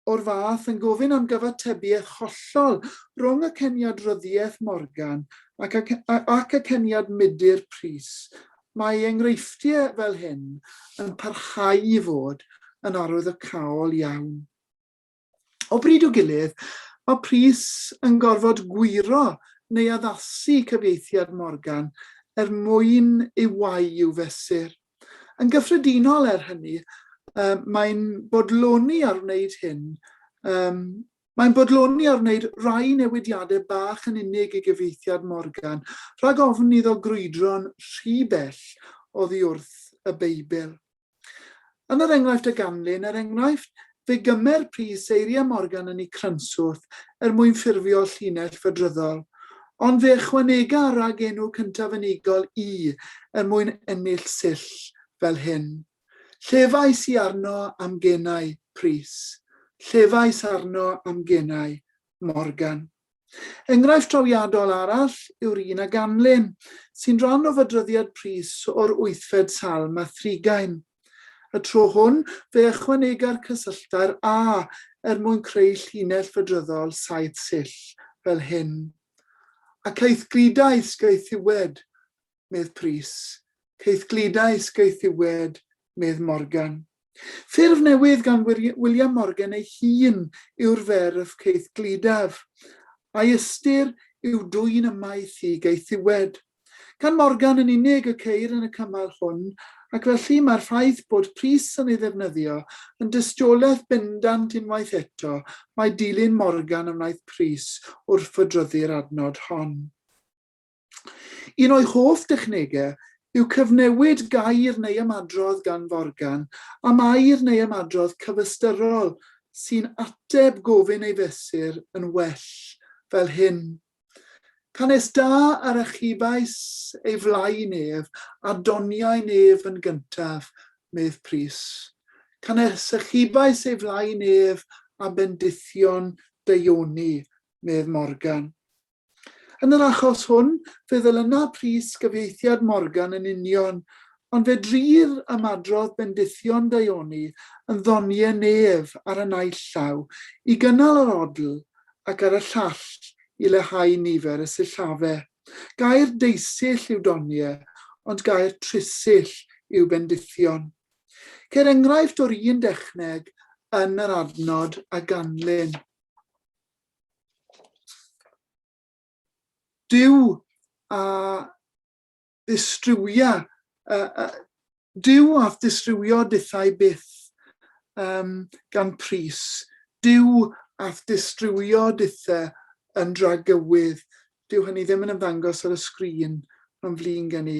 o'r fath yn gofyn am gyfatebiaeth hollol rhwng aceniad ryddiaeth Morgan ac, ac, ac aceniad Mudur Prys, mae enghreifftiau fel hyn yn parhau i fod yn arwyddocaol iawn. O bryd i'w gilydd, mae Prys yn gorfod gwyro neu addasu cyfieithiad Morgan er mwyn ei wau i'w fesur. Yn gyffredinol, er hynny, um, mae'n bodloni ar wneud hyn. Um, mae'n bodloni ar wneud rhai newidiadau bach yn unig i gyfieithiad Morgan, rhag ofn iddo grwydro'n rhy bell oddi wrth y Beibl. Yn yr enghraifft a ganlyn, er enghraifft, fe gymer Prys eiriau Morgan yn ei crynswth er mwyn ffurfio llinell fydryddol, ond fe ychwanega ragenw cyntaf unigol i er mwyn ennill sill fel hyn. Llefais i arno am genau, Prys. Llefais arno am genau, Morgan. Enghraifft trawiadol arall yw'r un a ganlyn, sy'n rhan o fydryddiad Prys o'r wythfed salm a thrigain. Y tro hwn, fe ychwanega'r cysylltair a er mwyn creu llinell fydryddol saith sill, fel hyn. Ac aethgludais gaethiwed, medd Prys. Caethgludais gaethiwed, medd Morgan. Ffurf newydd gan William Morgan ei hun yw'r ferf caethgludaf, a'i ystyr yw dwyn ymaith i gaethiwed. Gan Morgan yn unig y ceir yn y cymal hwn, ac felly mae'r ffaith bod Prys yn ei ddefnyddio yn dystiolaeth bendant unwaith eto mai dilyn Morgan a wnaeth Prys wrth fydryddu'r adnod hon. Un o'i hoff dechnegau yw cyfnewid gair neu ymadrodd gan Forgan am air neu ymadrodd cyfystyrol sy'n ateb gofyn ei fesur yn well, fel hyn. Canys da yr achubais ei flaen ef, a doniau nef yn gyntaf, medd Prys. Canys achubais ei flaen ef a bendithion daioni, medd Morgan. Yn yr achos hwn, fe ddilyna Prys gyfieithiad Morgan yn union, ond fe drir ymadrodd bendithion daioni yn ddoniau nef ar y naill llaw i gynnal yr odl ac ar y llall i leihau nifer y sillafau. Gair deusill yw doniau, ond gair trisill yw bendithion. Ceir enghraifft o'r un dechneg yn yr adnod a ganlyn. Duw a ddistrywia, uh, uh, Duw a'th distrywio dithau byth, um, gan Prys. Duw a'th distrywio dithe yn dragywydd. Dyw hynny ddim yn ymddangos ar y sgrin, mae'n flin gen i.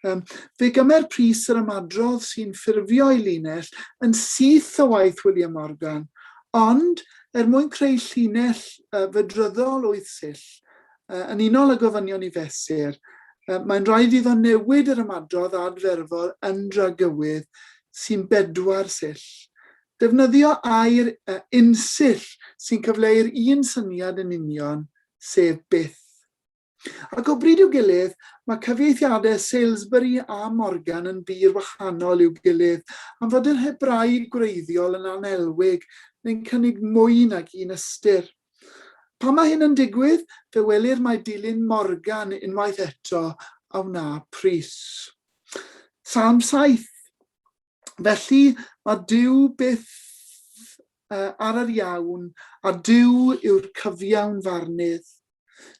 Um, fe gymer Prys yr ymadrodd sy'n ffurfio ei linell yn syth o waith William Morgan, ond er mwyn creu llinell uh, fydryddol wyth sill, Yn unol â gofynion i fesur, mae'n rhaid iddo newid yr ymadrodd adferfol yn dragywydd sy'n bedwar sill. Defnyddio air unsill sy'n cyfleu'r un syniad yn union, sef byth. Ac o bryd i'w gilydd, mae cyfieithiadau Salesbury a Morgan yn bur wahanol i'w gilydd, am fod yr Hebraeg gwreiddiol yn annelwig neu'n cynnig mwy nag un ystyr. Pan mae hyn yn digwydd, fe welir mai dilyn Morgan unwaith eto a wna Prys. Salm 7. Felly, mae Duw byth ar yr iawn, a Duw yw'r cyfiawn farnydd.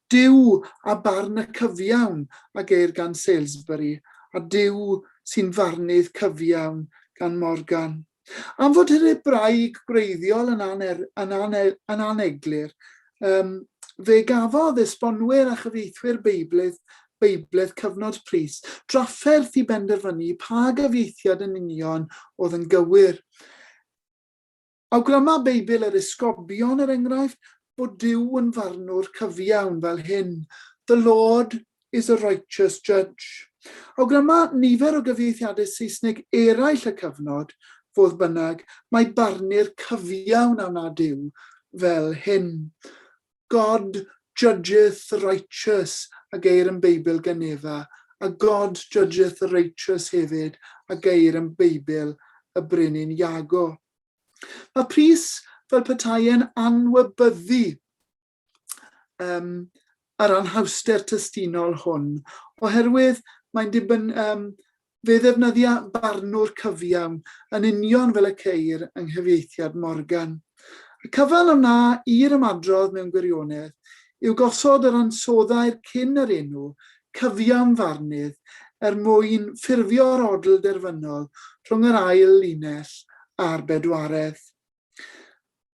Duw a barn y cyfiawn a geir gan Salesbury, a Duw sy'n farnydd cyfiawn gan Morgan. Am fod yr Hebraeg gwreiddiol yn, aner, yn, ane, yn aneglur, um, fe gafodd esbonwyr a chyfieithwyr Beibledd, Beibledd cyfnod Prys drafferth i benderfynu pa gyfieithiad yn union oedd yn gywir. Awgryma Beibl yr Esgobion, er enghraifft, bod Duw yn farnwr cyfiawn fel hyn, The Lord is a righteous judge. Awgryma nifer o gyfieithiadau Saesneg eraill y cyfnod, fodd bynnag, mai barnu'r cyfiawn a wna Duw fel hyn. God judgeth the righteous a geir yn Beibl Genefa, a God judgeth the righteous hefyd a geir yn Beibl y Brenin Iago. Mae Prys fel petai e'n anwybyddu um, yr anhawster testunol hwn, oherwydd mae'n dibyn, um, fe ddefnyddia barnwr cyfiawn yn union fel y ceir yng nghyfieithiad Morgan. Y cyfan a wna i'r ymadrodd mewn gwirionedd yw gosod yr ansoddair cyn yr enw cyfiawn farnydd er mwyn ffurfio'r odl derfynol rhwng yr ail linell a'r bedwaredd.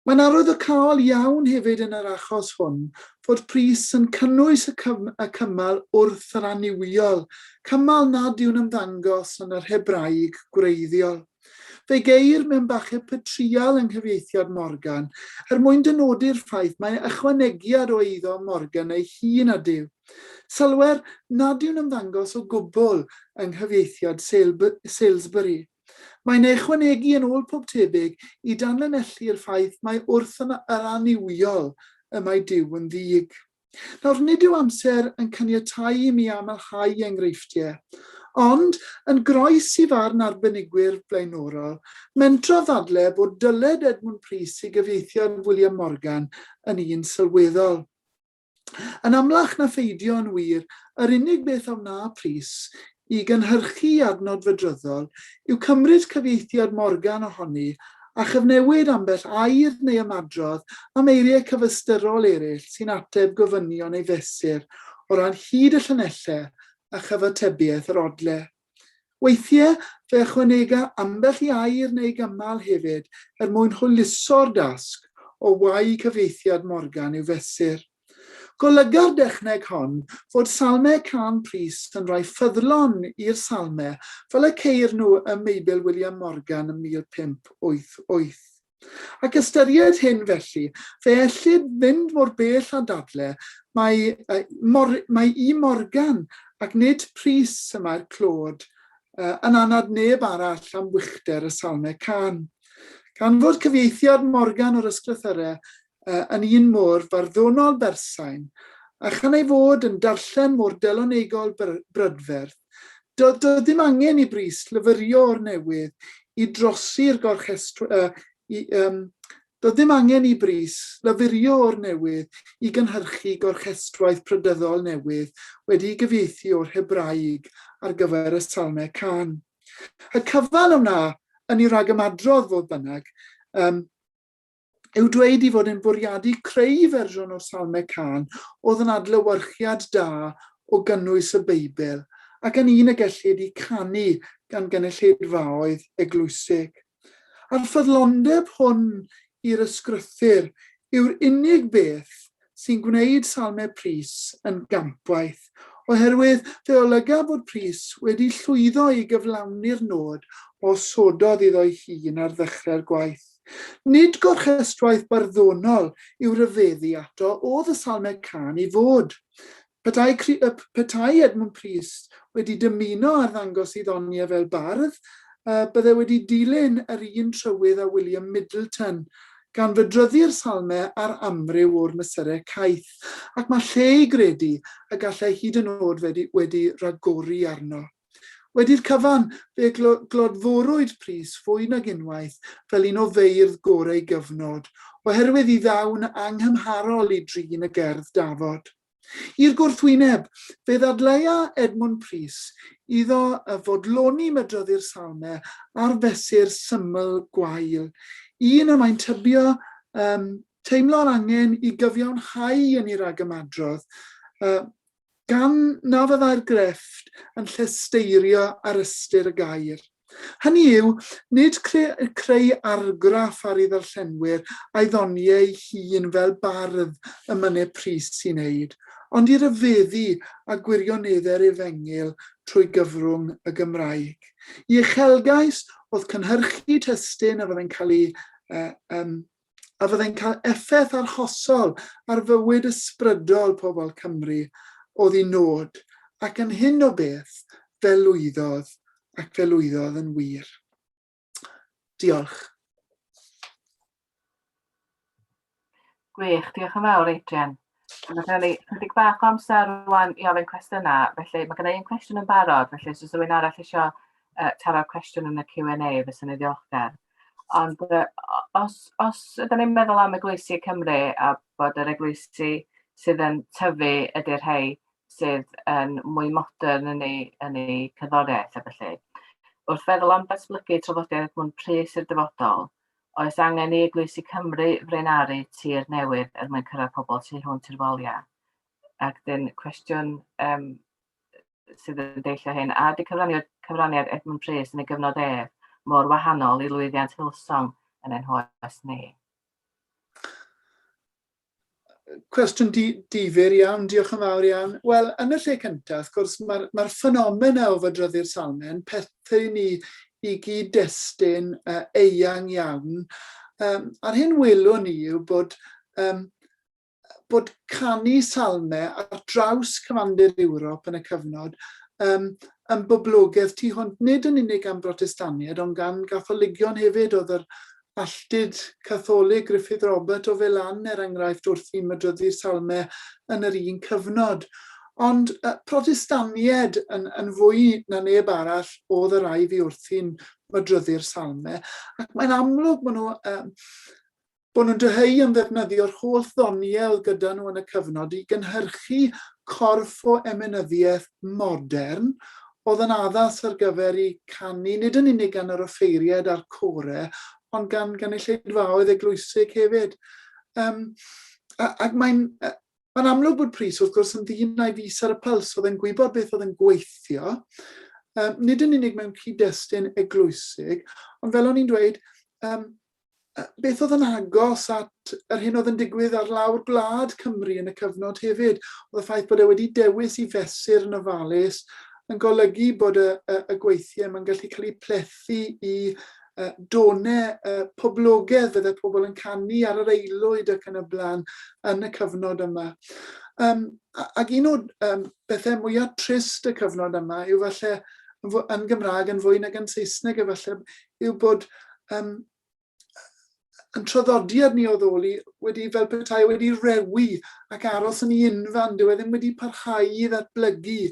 Mae'n arwyddocaol iawn hefyd yn yr achos hwn fod Prys yn cynnwys y, cym y cymal wrth yr annuwiol, cymal nad yw'n ymddangos yn yr Hebraeg gwreiddiol. Fe geir mewn bacheb petryal yng nghyfieithiad Morgan, er mwyn dynodi'r ffaith mai ychwanegiad o eiddo Morgan ei hun ydyw. Sylwer nad yw'n ymddangos o gwbl yng nghyfieithiad Salesbury. Mae'n ei ychwanegu yn ôl pob tebyg i danlinellu'r ffaith mai wrth yr annuwiol y mae Duw yn ddig. Nawr, nid yw amser yn caniatáu i mi amlhau enghreifftiau, ond, yn groes i farn arbenigwyr blaenorol, mentrodd ddadle bod dyled Edmwnd Prys i gyfieithiad William Morgan yn un sylweddol. Yn amlach na pheidio yn wir, yr unig beth a wna Prys i gynhyrchu adnod fydryddol yw cymryd cyfieithiad Morgan ohoni a chyfnewid ambell air neu ymadrodd am eiriau cyfystyrol eraill sy'n ateb gofynion ei fesur o ran hyd y llinellau a chyfatebiaeth yr odle. Weithiau, fe ychwanega ambell i air neu gymal hefyd er mwyn hwyluso'r dasg o wau cyfieithiad Morgan i'w fesur. Golyga'r dechneg hon fod salmau Cân Prys yn rhai ffyddlon i'r salmau fel y ceir nhw ym Meibl William Morgan ym 1588. Ac ystyried hyn felly, fe ellid fynd mor bell â dadle mai, mor, mai i Morgan ac nid Prys y mae'r clod, yn anad neb arall am wychder y salmau cân. Gan fod cyfieithiad Morgan o'r ysgrythyrau yn un mor farddonol bersain, a chan ei fod yn darllen mor delonegol brydferth, doedd doedd ddim angen i Brys lyfyrio o'r newydd i drosi'r gorchestr... Uh, i, um, doedd ddim angen i Brys lyfurio o'r newydd i gynhyrchu gorchestwaith prydyddol newydd wedi'i gyfieithu o'r Hebraeg ar gyfer y Salmau Cân. Y cyfan a wna yn ei ragymadrodd, fodd bynnag, um, yw dweud ei fod e'n bwriadu creu fersiwn o'r Salmau Cân oedd yn adlewyrchiad da o gynnwys y Beibl ac yn un y gellid ei canu gan gynulleidfaoedd eglwysig. A'r ffyddlondeb hwn i'r Ysgrythur yw'r unig beth sy'n gwneud Salmau Prys yn gampwaith, oherwydd fe olyga bod Prys wedi llwyddo i gyflawni'r nod osododd iddo'i hun ar ddechrau'r gwaith. Nid gorchestwaith barddonol i'w ryfeddu ato oedd y Salmau Cân i fod. Petai, petai Edmwnd Prys wedi dymuno arddangos ei ddoniau fel bardd, bydde wedi dilyn yr un trywydd â William Middleton, gan fydryddu'r salmau ar amryw o'r mesurau caeth, ac mae lle i gredu y gallai hyd yn oed wedi, wedi rhagori arno. Wedi'r cyfan, fe glodforwyd Prys fwy nag unwaith fel un o feirdd gorau ei gyfnod, oherwydd ei ddawn anghymharol i drin y gerdd dafod. I'r gwrthwyneb, fe ddadleua Edmwnd Prys iddo fodloni mydryddu'r Salmau ar fesur syml gwael, un y mae'n tybio um, teimlo'r angen i gyfiawnhau yn ei ragymadrodd, uh, gan na fyddai'r grefft yn llesteirio ar ystyr y gair. Hynny yw, nid cre creu argraff ar ei ddarllenwyr a'i ddoniau ei hun fel bardd y mynne Prys i wneud, ond i ryfeddu a gwirioneddau'r Efengyl trwy gyfrwng y Gymraeg. Ei uchelgais oedd cynhyrchu testun a fyddai'n cael ei uh, um, a fyddai'n cael effaith arhosol ar fywyd ysbrydol pobl Cymru oedd ei nod, ac yn hyn o beth, fe lwyddodd, ac fe lwyddodd yn wir. Diolch. Gwych, diolch yn fawr Adrian. Mae gennym ni chydig bach o amser rwan i ofyn cwestiynau, felly mae gennym un cwestiwn yn barod, felly os oes rhywun arall eisiau taro'r cwestiwn yn y Q&A, fyswn i'n ddiolchgar. Ond uh, os, os ydym ni'n meddwl am eglwysi Cymru a bod yr eglwysi sydd yn tyfu ydy'r rhai sydd yn mwy modern yn ei, yn ei cerddoriaeth a felly, wrth feddwl am datblygu traddodiad Edmwnd Prys i'r dyfodol, oes angen i eglwysi Cymru fraenaru tir newydd er mwyn cyrraedd pobl tu hwnt i'r waliau? Ac dyn cwestiwn um, sydd yn deillio hyn, a ydy cyfraniad, cyfraniad Edmund Prys yn ei gyfnod ef mor wahanol i lwyddiant Hillsong yn ein hoes ni? Cwestiwn di, difyr iawn, diolch yn fawr iawn. Wel, yn y lle cyntaf, wrth gwrs, mae'r mae ffenomena o fydryddu'r salmau yn perthyn i, i gyd-destun uh, eang iawn. Um, a'r hyn welwn ni yw bod um, bod canu salmau ar draws cyfandir Ewrop yn y cyfnod um, yn boblogaidd tu hwnt, nid yn unig gan Brotestaniaid, ond gan Gatholigion hefyd. Oedd yr alltud Catholig Gruffydd Robert o Felan, er enghraifft, wrthi'n mydryddu'r salmau yn yr un cyfnod. Ond uh, Protestaniaid yn, yn fwy na neb arall oedd y rai fi wrthi'n mydryddu'r salmau, ac mae'n amlwg bod nhw um, bod nhw'n dyheu am ddefnyddio'r holl ddoniau oedd gyda nhw yn y cyfnod i gynhyrchu corff o emynyddiaeth modern oedd yn addas ar gyfer eu canu nid yn unig gan yr offeiriaid a'r core, ond gan gynulleidfaoedd eglwysig hefyd. Um, ac mae'n... Mae'n amlwg bod Prys, wrth gwrs, yn ddyn a'i fys ar y pyls, oedd e'n gwybod beth oedd yn gweithio, um, nid yn unig mewn cyd-destun eglwysig, ond fel o'n i'n dweud, um, beth oedd yn agos at yr hyn oedd yn digwydd ar lawr gwlad Cymru yn y cyfnod hefyd. Oedd y ffaith bod e wedi dewis i fesur yn ofalus yn golygu bod y, y, y gweithiau yma'n gallu cael eu plethu i donau poblogaidd fydde pobl yn canu ar yr aelwyd ac yn y blaen yn y cyfnod yma. Um, ac un o'r um, bethau mwyaf trist y cyfnod yma yw falle yn Gymraeg yn fwy nag yn Saesneg efallai, yw bod um, yn traddodiad ni o ddoli wedi fel petai wedi rewi ac aros yn ei unfan, dyw e ddim wedi parhau i ddatblygu.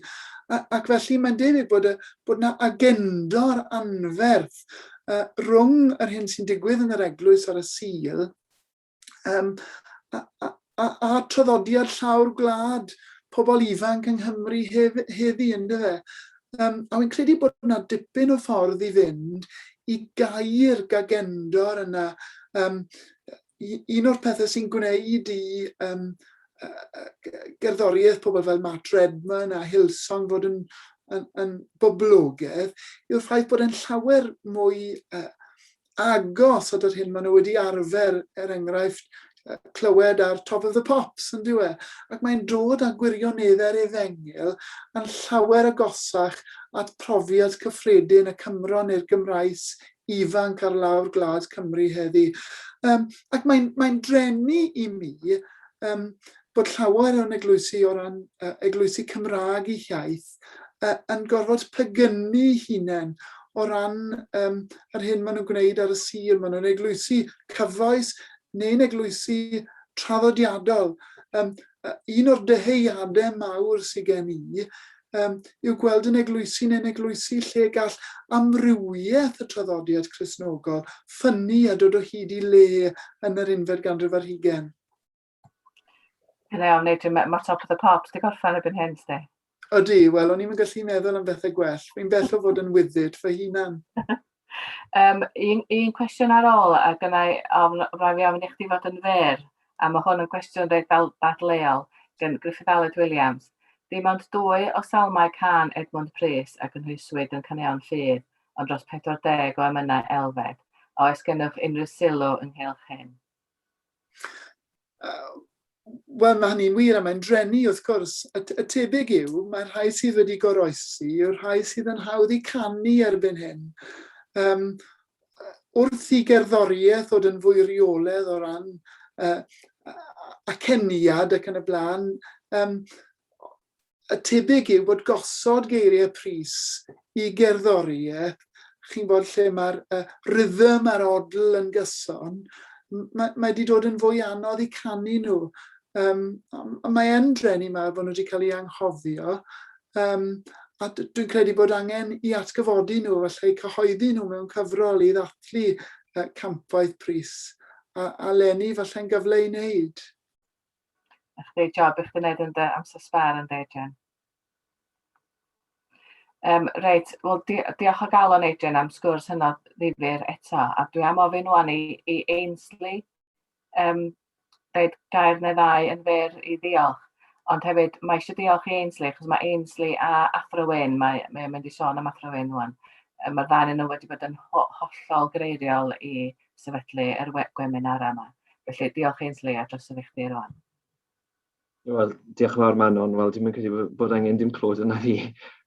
A, ac felly mae'n debyg bod, y, bod na agendor anferth uh, rhwng yr hyn sy'n digwydd yn yr eglwys ar y Sul um, a, a, a, a traddodiad llawr gwlad pobl ifanc yng Nghymru hef, heddi, ynddo fe? Um, a wy'n credu bod yna dipyn o ffordd i fynd i gau'r gagendor yna. Um, un o'r pethau sy'n gwneud i um, gerddoriaeth pobl fel Matt Redman a Hillsong fod yn, yn, yn boblogaidd yw'r ffaith bod e'n llawer mwy uh, agos at yr hyn maen nhw wedi arfer, er enghraifft, clywed ar Top of the Pops, yn dyw e? Ac mae'n dod â gwirioneddau'r efengyl yn llawer agosach at profiad cyffredin y Cymro neu'r Gymraes ifanc ar lawr gwlad Cymru heddi. Um, ac mae'n mae drenu i mi um, bod llawer o'n eglwysi o ran uh, eglwysi Cymraeg i hiaith uh, yn gorfod pegynu hunain o ran um, yr hyn maen nhw'n gwneud ar y Sul. Maen nhw'n eglwysi cyfoes neu'n eglwysi traddodiadol. Um, un o'r dyheuadau mawr sydd gen i um, yw gweld yn eglwysi neu'n eglwysi lle gall amrywiaeth y traddodiad Cristnogol ffynnu a dod o hyd i le yn yr unfed ganrif ar hugain. Yn iawn, Adrian, mae ma Top of the Pops di gorffen erbyn hyn, sti. Ydy, wel, o'n i'm yn gallu meddwl am bethau gwell. Fi'n bell o fod yn wyddyd fy hunan. um, un, un cwestiwn ar ôl, a gynnau ofn, rhaid fi ofyn i chdi fod yn fyr, a mae hwn yn cwestiwn reit ddal, dadleuol, gen Griffith Aled Williams. Dim ond dwy o salmau can Edmund Prys a gynhwyswyd yn Caneuon Ffydd, ond dros 40 o emynau Elfed. A oes gennych unrhyw sylw ynghylch hyn? Wel, mae hynny'n wir a mae'n dreni wrth gwrs. Y, y tebyg yw, mae'r rhai sydd wedi goroesi yw'r rhai sydd yn hawdd i canu erbyn hyn. Um, wrth i gerddoriaeth ddod yn fwy rheolaidd o ran uh, aceniad ac yn y blaen, um, Y tebyg yw bod gosod geiriau pris i gerddoriaeth, chi'n bod lle mae'r uh, rhythm a'r odl yn gyson, mae, mae wedi dod yn fwy anodd i canu nhw. Um, mae yn dreni mawr bod nhw wedi cael ei anghofio, um, a dwi'n credu bod angen i atgyfodi nhw, falle i cyhoeddi nhw mewn cyfrol i ddathlu uh, campwaith pris, a, a leni falle'n gyfle i wneud. A chdi job i chdi wneud yn dy amser sbâr yn Adrian. Um, reit, wel di diolch o galon Adrian am sgwrs hynod ddifyr eto, a dwi am ofyn wan i, i Ainsley um, dweud gair neu ddau yn fyr i ddiolch. Ond hefyd, mae eisiau diolch i Ainsley, achos mae Ainsley a Athro Wyn, mae, mae o'n mynd i sôn am Athro Wyn wan, mae'r ddau nhw wedi bod yn ho hollol greiriol i sefydlu yr gweminarau yma. Felly diolch Ainsley a drosodd i chdi rwan. Wel, diolch yn fawr Manon. Wel, dwi'n credu bod angen dim clod yna fi,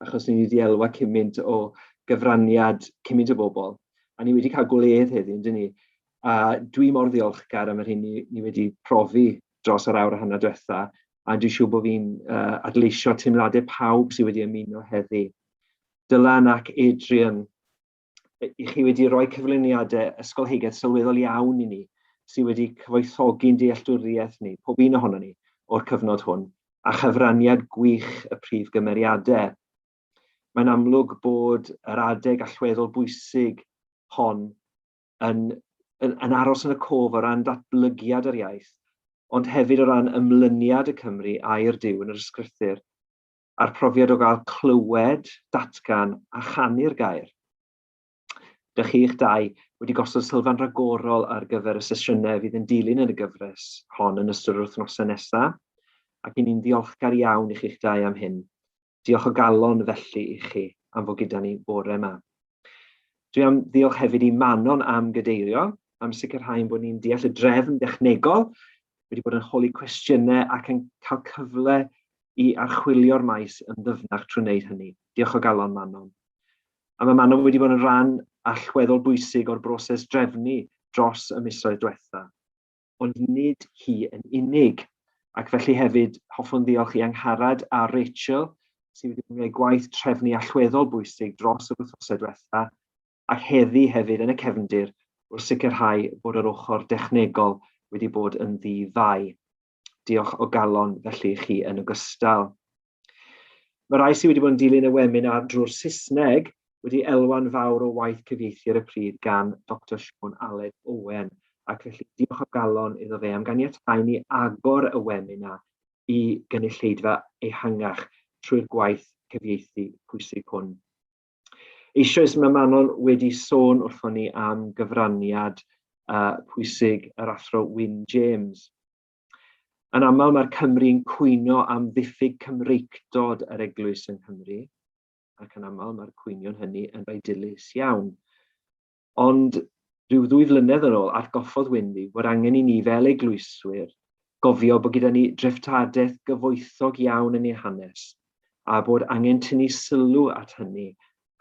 achos ni wedi elwa cymaint o gyfraniad cymaint o bobl. A ni wedi cael gwledd heddiw, yndyn ni? A dwi mor ddiolchgar am yr hyn ni, ni wedi profi dros yr awr a hanner diwetha, a dwi'n siŵr bod fi'n uh, adleisio teimladau pawb sydd wedi ymuno heddi. Dylan ac Adrian, i chi wedi rhoi cyflwyniadau ysgolheigaidd sylweddol iawn i ni, sydd wedi cyfoethogi'n dealltwriaeth ni, pob un ohono ni, o'r cyfnod hwn, a chyfraniad gwych y prif gymeriadau. Mae'n amlwg bod yr adeg allweddol bwysig hon yn, yn, yn aros yn y cof o ran datblygiad yr iaith, ond hefyd o ran ymlyniad y Cymry a'r Duw yn yr ysgrythur, a'r profiad o gael clywed, datgan a chanu'r gair. Dych chi'ch dau wedi gosod sylfaen ragorol ar gyfer y sesiynau fydd yn dilyn yn y gyfres hon yn ystod yr wythnosau nesaf. Ac i ni'n ddiolchgar iawn i chi'ch dau am hyn. Diolch o galon felly i chi am fod gyda ni bore yma. Dwi am ddiolch hefyd i Manon am gadeirio, am sicrhau bod ni'n deall y drefn dechnegol, wedi bod yn holi cwestiynau ac yn cael cyfle i archwilio'r maes yn ddyfnach trwy wneud hynny. Diolch o galon, Manon. A mae Manon wedi bod yn rhan allweddol bwysig o'r broses drefnu dros y misoedd diwetha. Ond nid hi yn unig. Ac felly hefyd, hoffwn ddiolch i Angharad a Rachel, sydd wedi gwneud gwaith trefnu allweddol bwysig dros yr wythnosau diwetha, ac heddi hefyd yn y cefndir wrth sicrhau bod yr ochr dechnegol wedi bod yn ddi-fai. Diolch o galon felly i chi yn ogystal. Mae rhai sydd wedi bod yn dilyn y webinar drwy'r Saesneg wedi elwa'n fawr o waith cyfieithu ar y pryd gan Doctor Siôn Aled Owen, ac felly diolch o galon iddo fe am ganiatáu ni agor y webinar i gynulleidfa ehangach trwy'r gwaith cyfieithu pwysig hwn. Eisoes mae Manon wedi sôn wrthon ni am gyfraniad pwysig yr Athro Wyn James. Yn aml mae'r Cymry'n cwyno am ddiffyg Cymreictod yr eglwys yng Nghymru, ac yn aml mae'r cwynion hynny yn rhai dilys iawn. Ond rhyw ddwy flynedd yn ôl, atgoffodd Wyn fi bod angen i ni fel eglwyswyr gofio bod gyda ni dreftadaeth gyfoethog iawn yn ein hanes, a bod angen tynnu sylw at hynny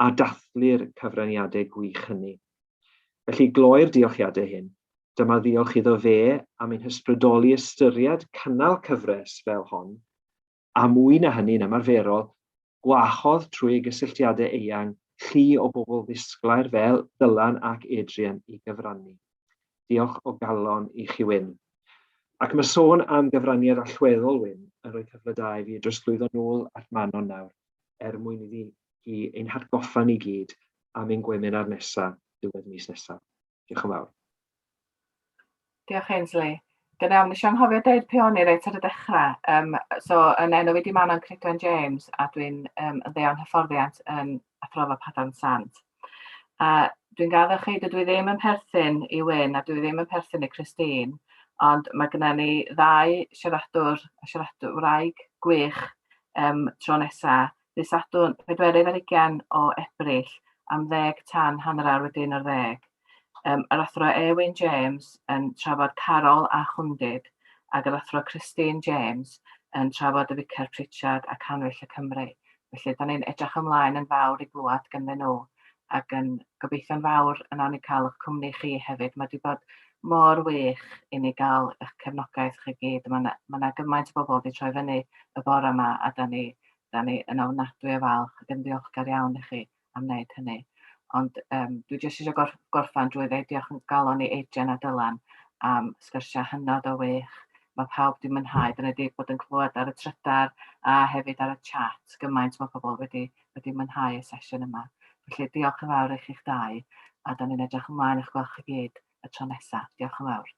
a dathlu'r cyfraniadau gwych hynny. Felly, gloi'r diolchiadau hyn, dyma ddiolch iddo fe am ein hysbrydoli ystyried cynnal cyfres fel hon, a mwy na hynny yn ymarferol, gwahodd trwy ei gysylltiadau eang llu o bobl ddisglair fel Dylan ac Adrian i gyfrannu. Diolch o galon i chi Wyn. Ac mae sôn am gyfraniad allweddol Wyn yn rhoi cyfle da i fi drosglwyddo nôl at Manon nawr, er mwyn iddi hi ein hatgoffa ni gyd am ein gweminar nesaf diwedd mis nesaf. Diolch yn fawr. Diolch Ainsley. Dyna iawn, nes i anghofio deud pe o'n i reit ar y dechrau. So, yn enw fi di Manon Cridwen James a dwi'n yn ddeon hyfforddiant yn Athrofa Padarn Sant. A dwi'n gaddo chi, dydw i ddim yn perthyn i Wyn a dwi ddim yn perthyn i Christine, ond mae genna ni ddau siaradwr a siaradwraig gwych tro nesa, Ddydd Sadwrn, 24 o Ebrill, am ddeg tan hanner awr wedi 11. Yr Athro Erwin James yn trafod Carol a Chwndid, ac yr Athro Christine James yn trafod y Ficer Pritchard a Cannwyll y Cymry. Felly, da ni'n edrych ymlaen yn fawr i glywed ganddyn nhw, ac yn gobeithio'n fawr y nawn ni cael eich cwmni chi hefyd. Mae wedi bod mor wych i ni gael eich cefnogaeth chi gyd. Mae yna ma gymaint o bobl wedi troi fyny y bore yma, a da ni, da ni yn ofnadwy o falch ac yn ddiolchgar iawn i chi am wneud hynny. Ond dwi jyst eisiau gorffen drwy ddeud diolch yn galon i Adrian a Dylan am sgyrsiau hynod o wych. Mae pawb wedi mwynhau. Da ni wedi bod yn clywed ar y trydar a hefyd ar y chat gymaint mae pobl wedi mwynhau y sesiwn yma. Felly diolch yn fawr i chi'ch dau, a da ni'n edrych ymlaen i'ch gweld chi gyd y tro nesaf. Diolch yn fawr.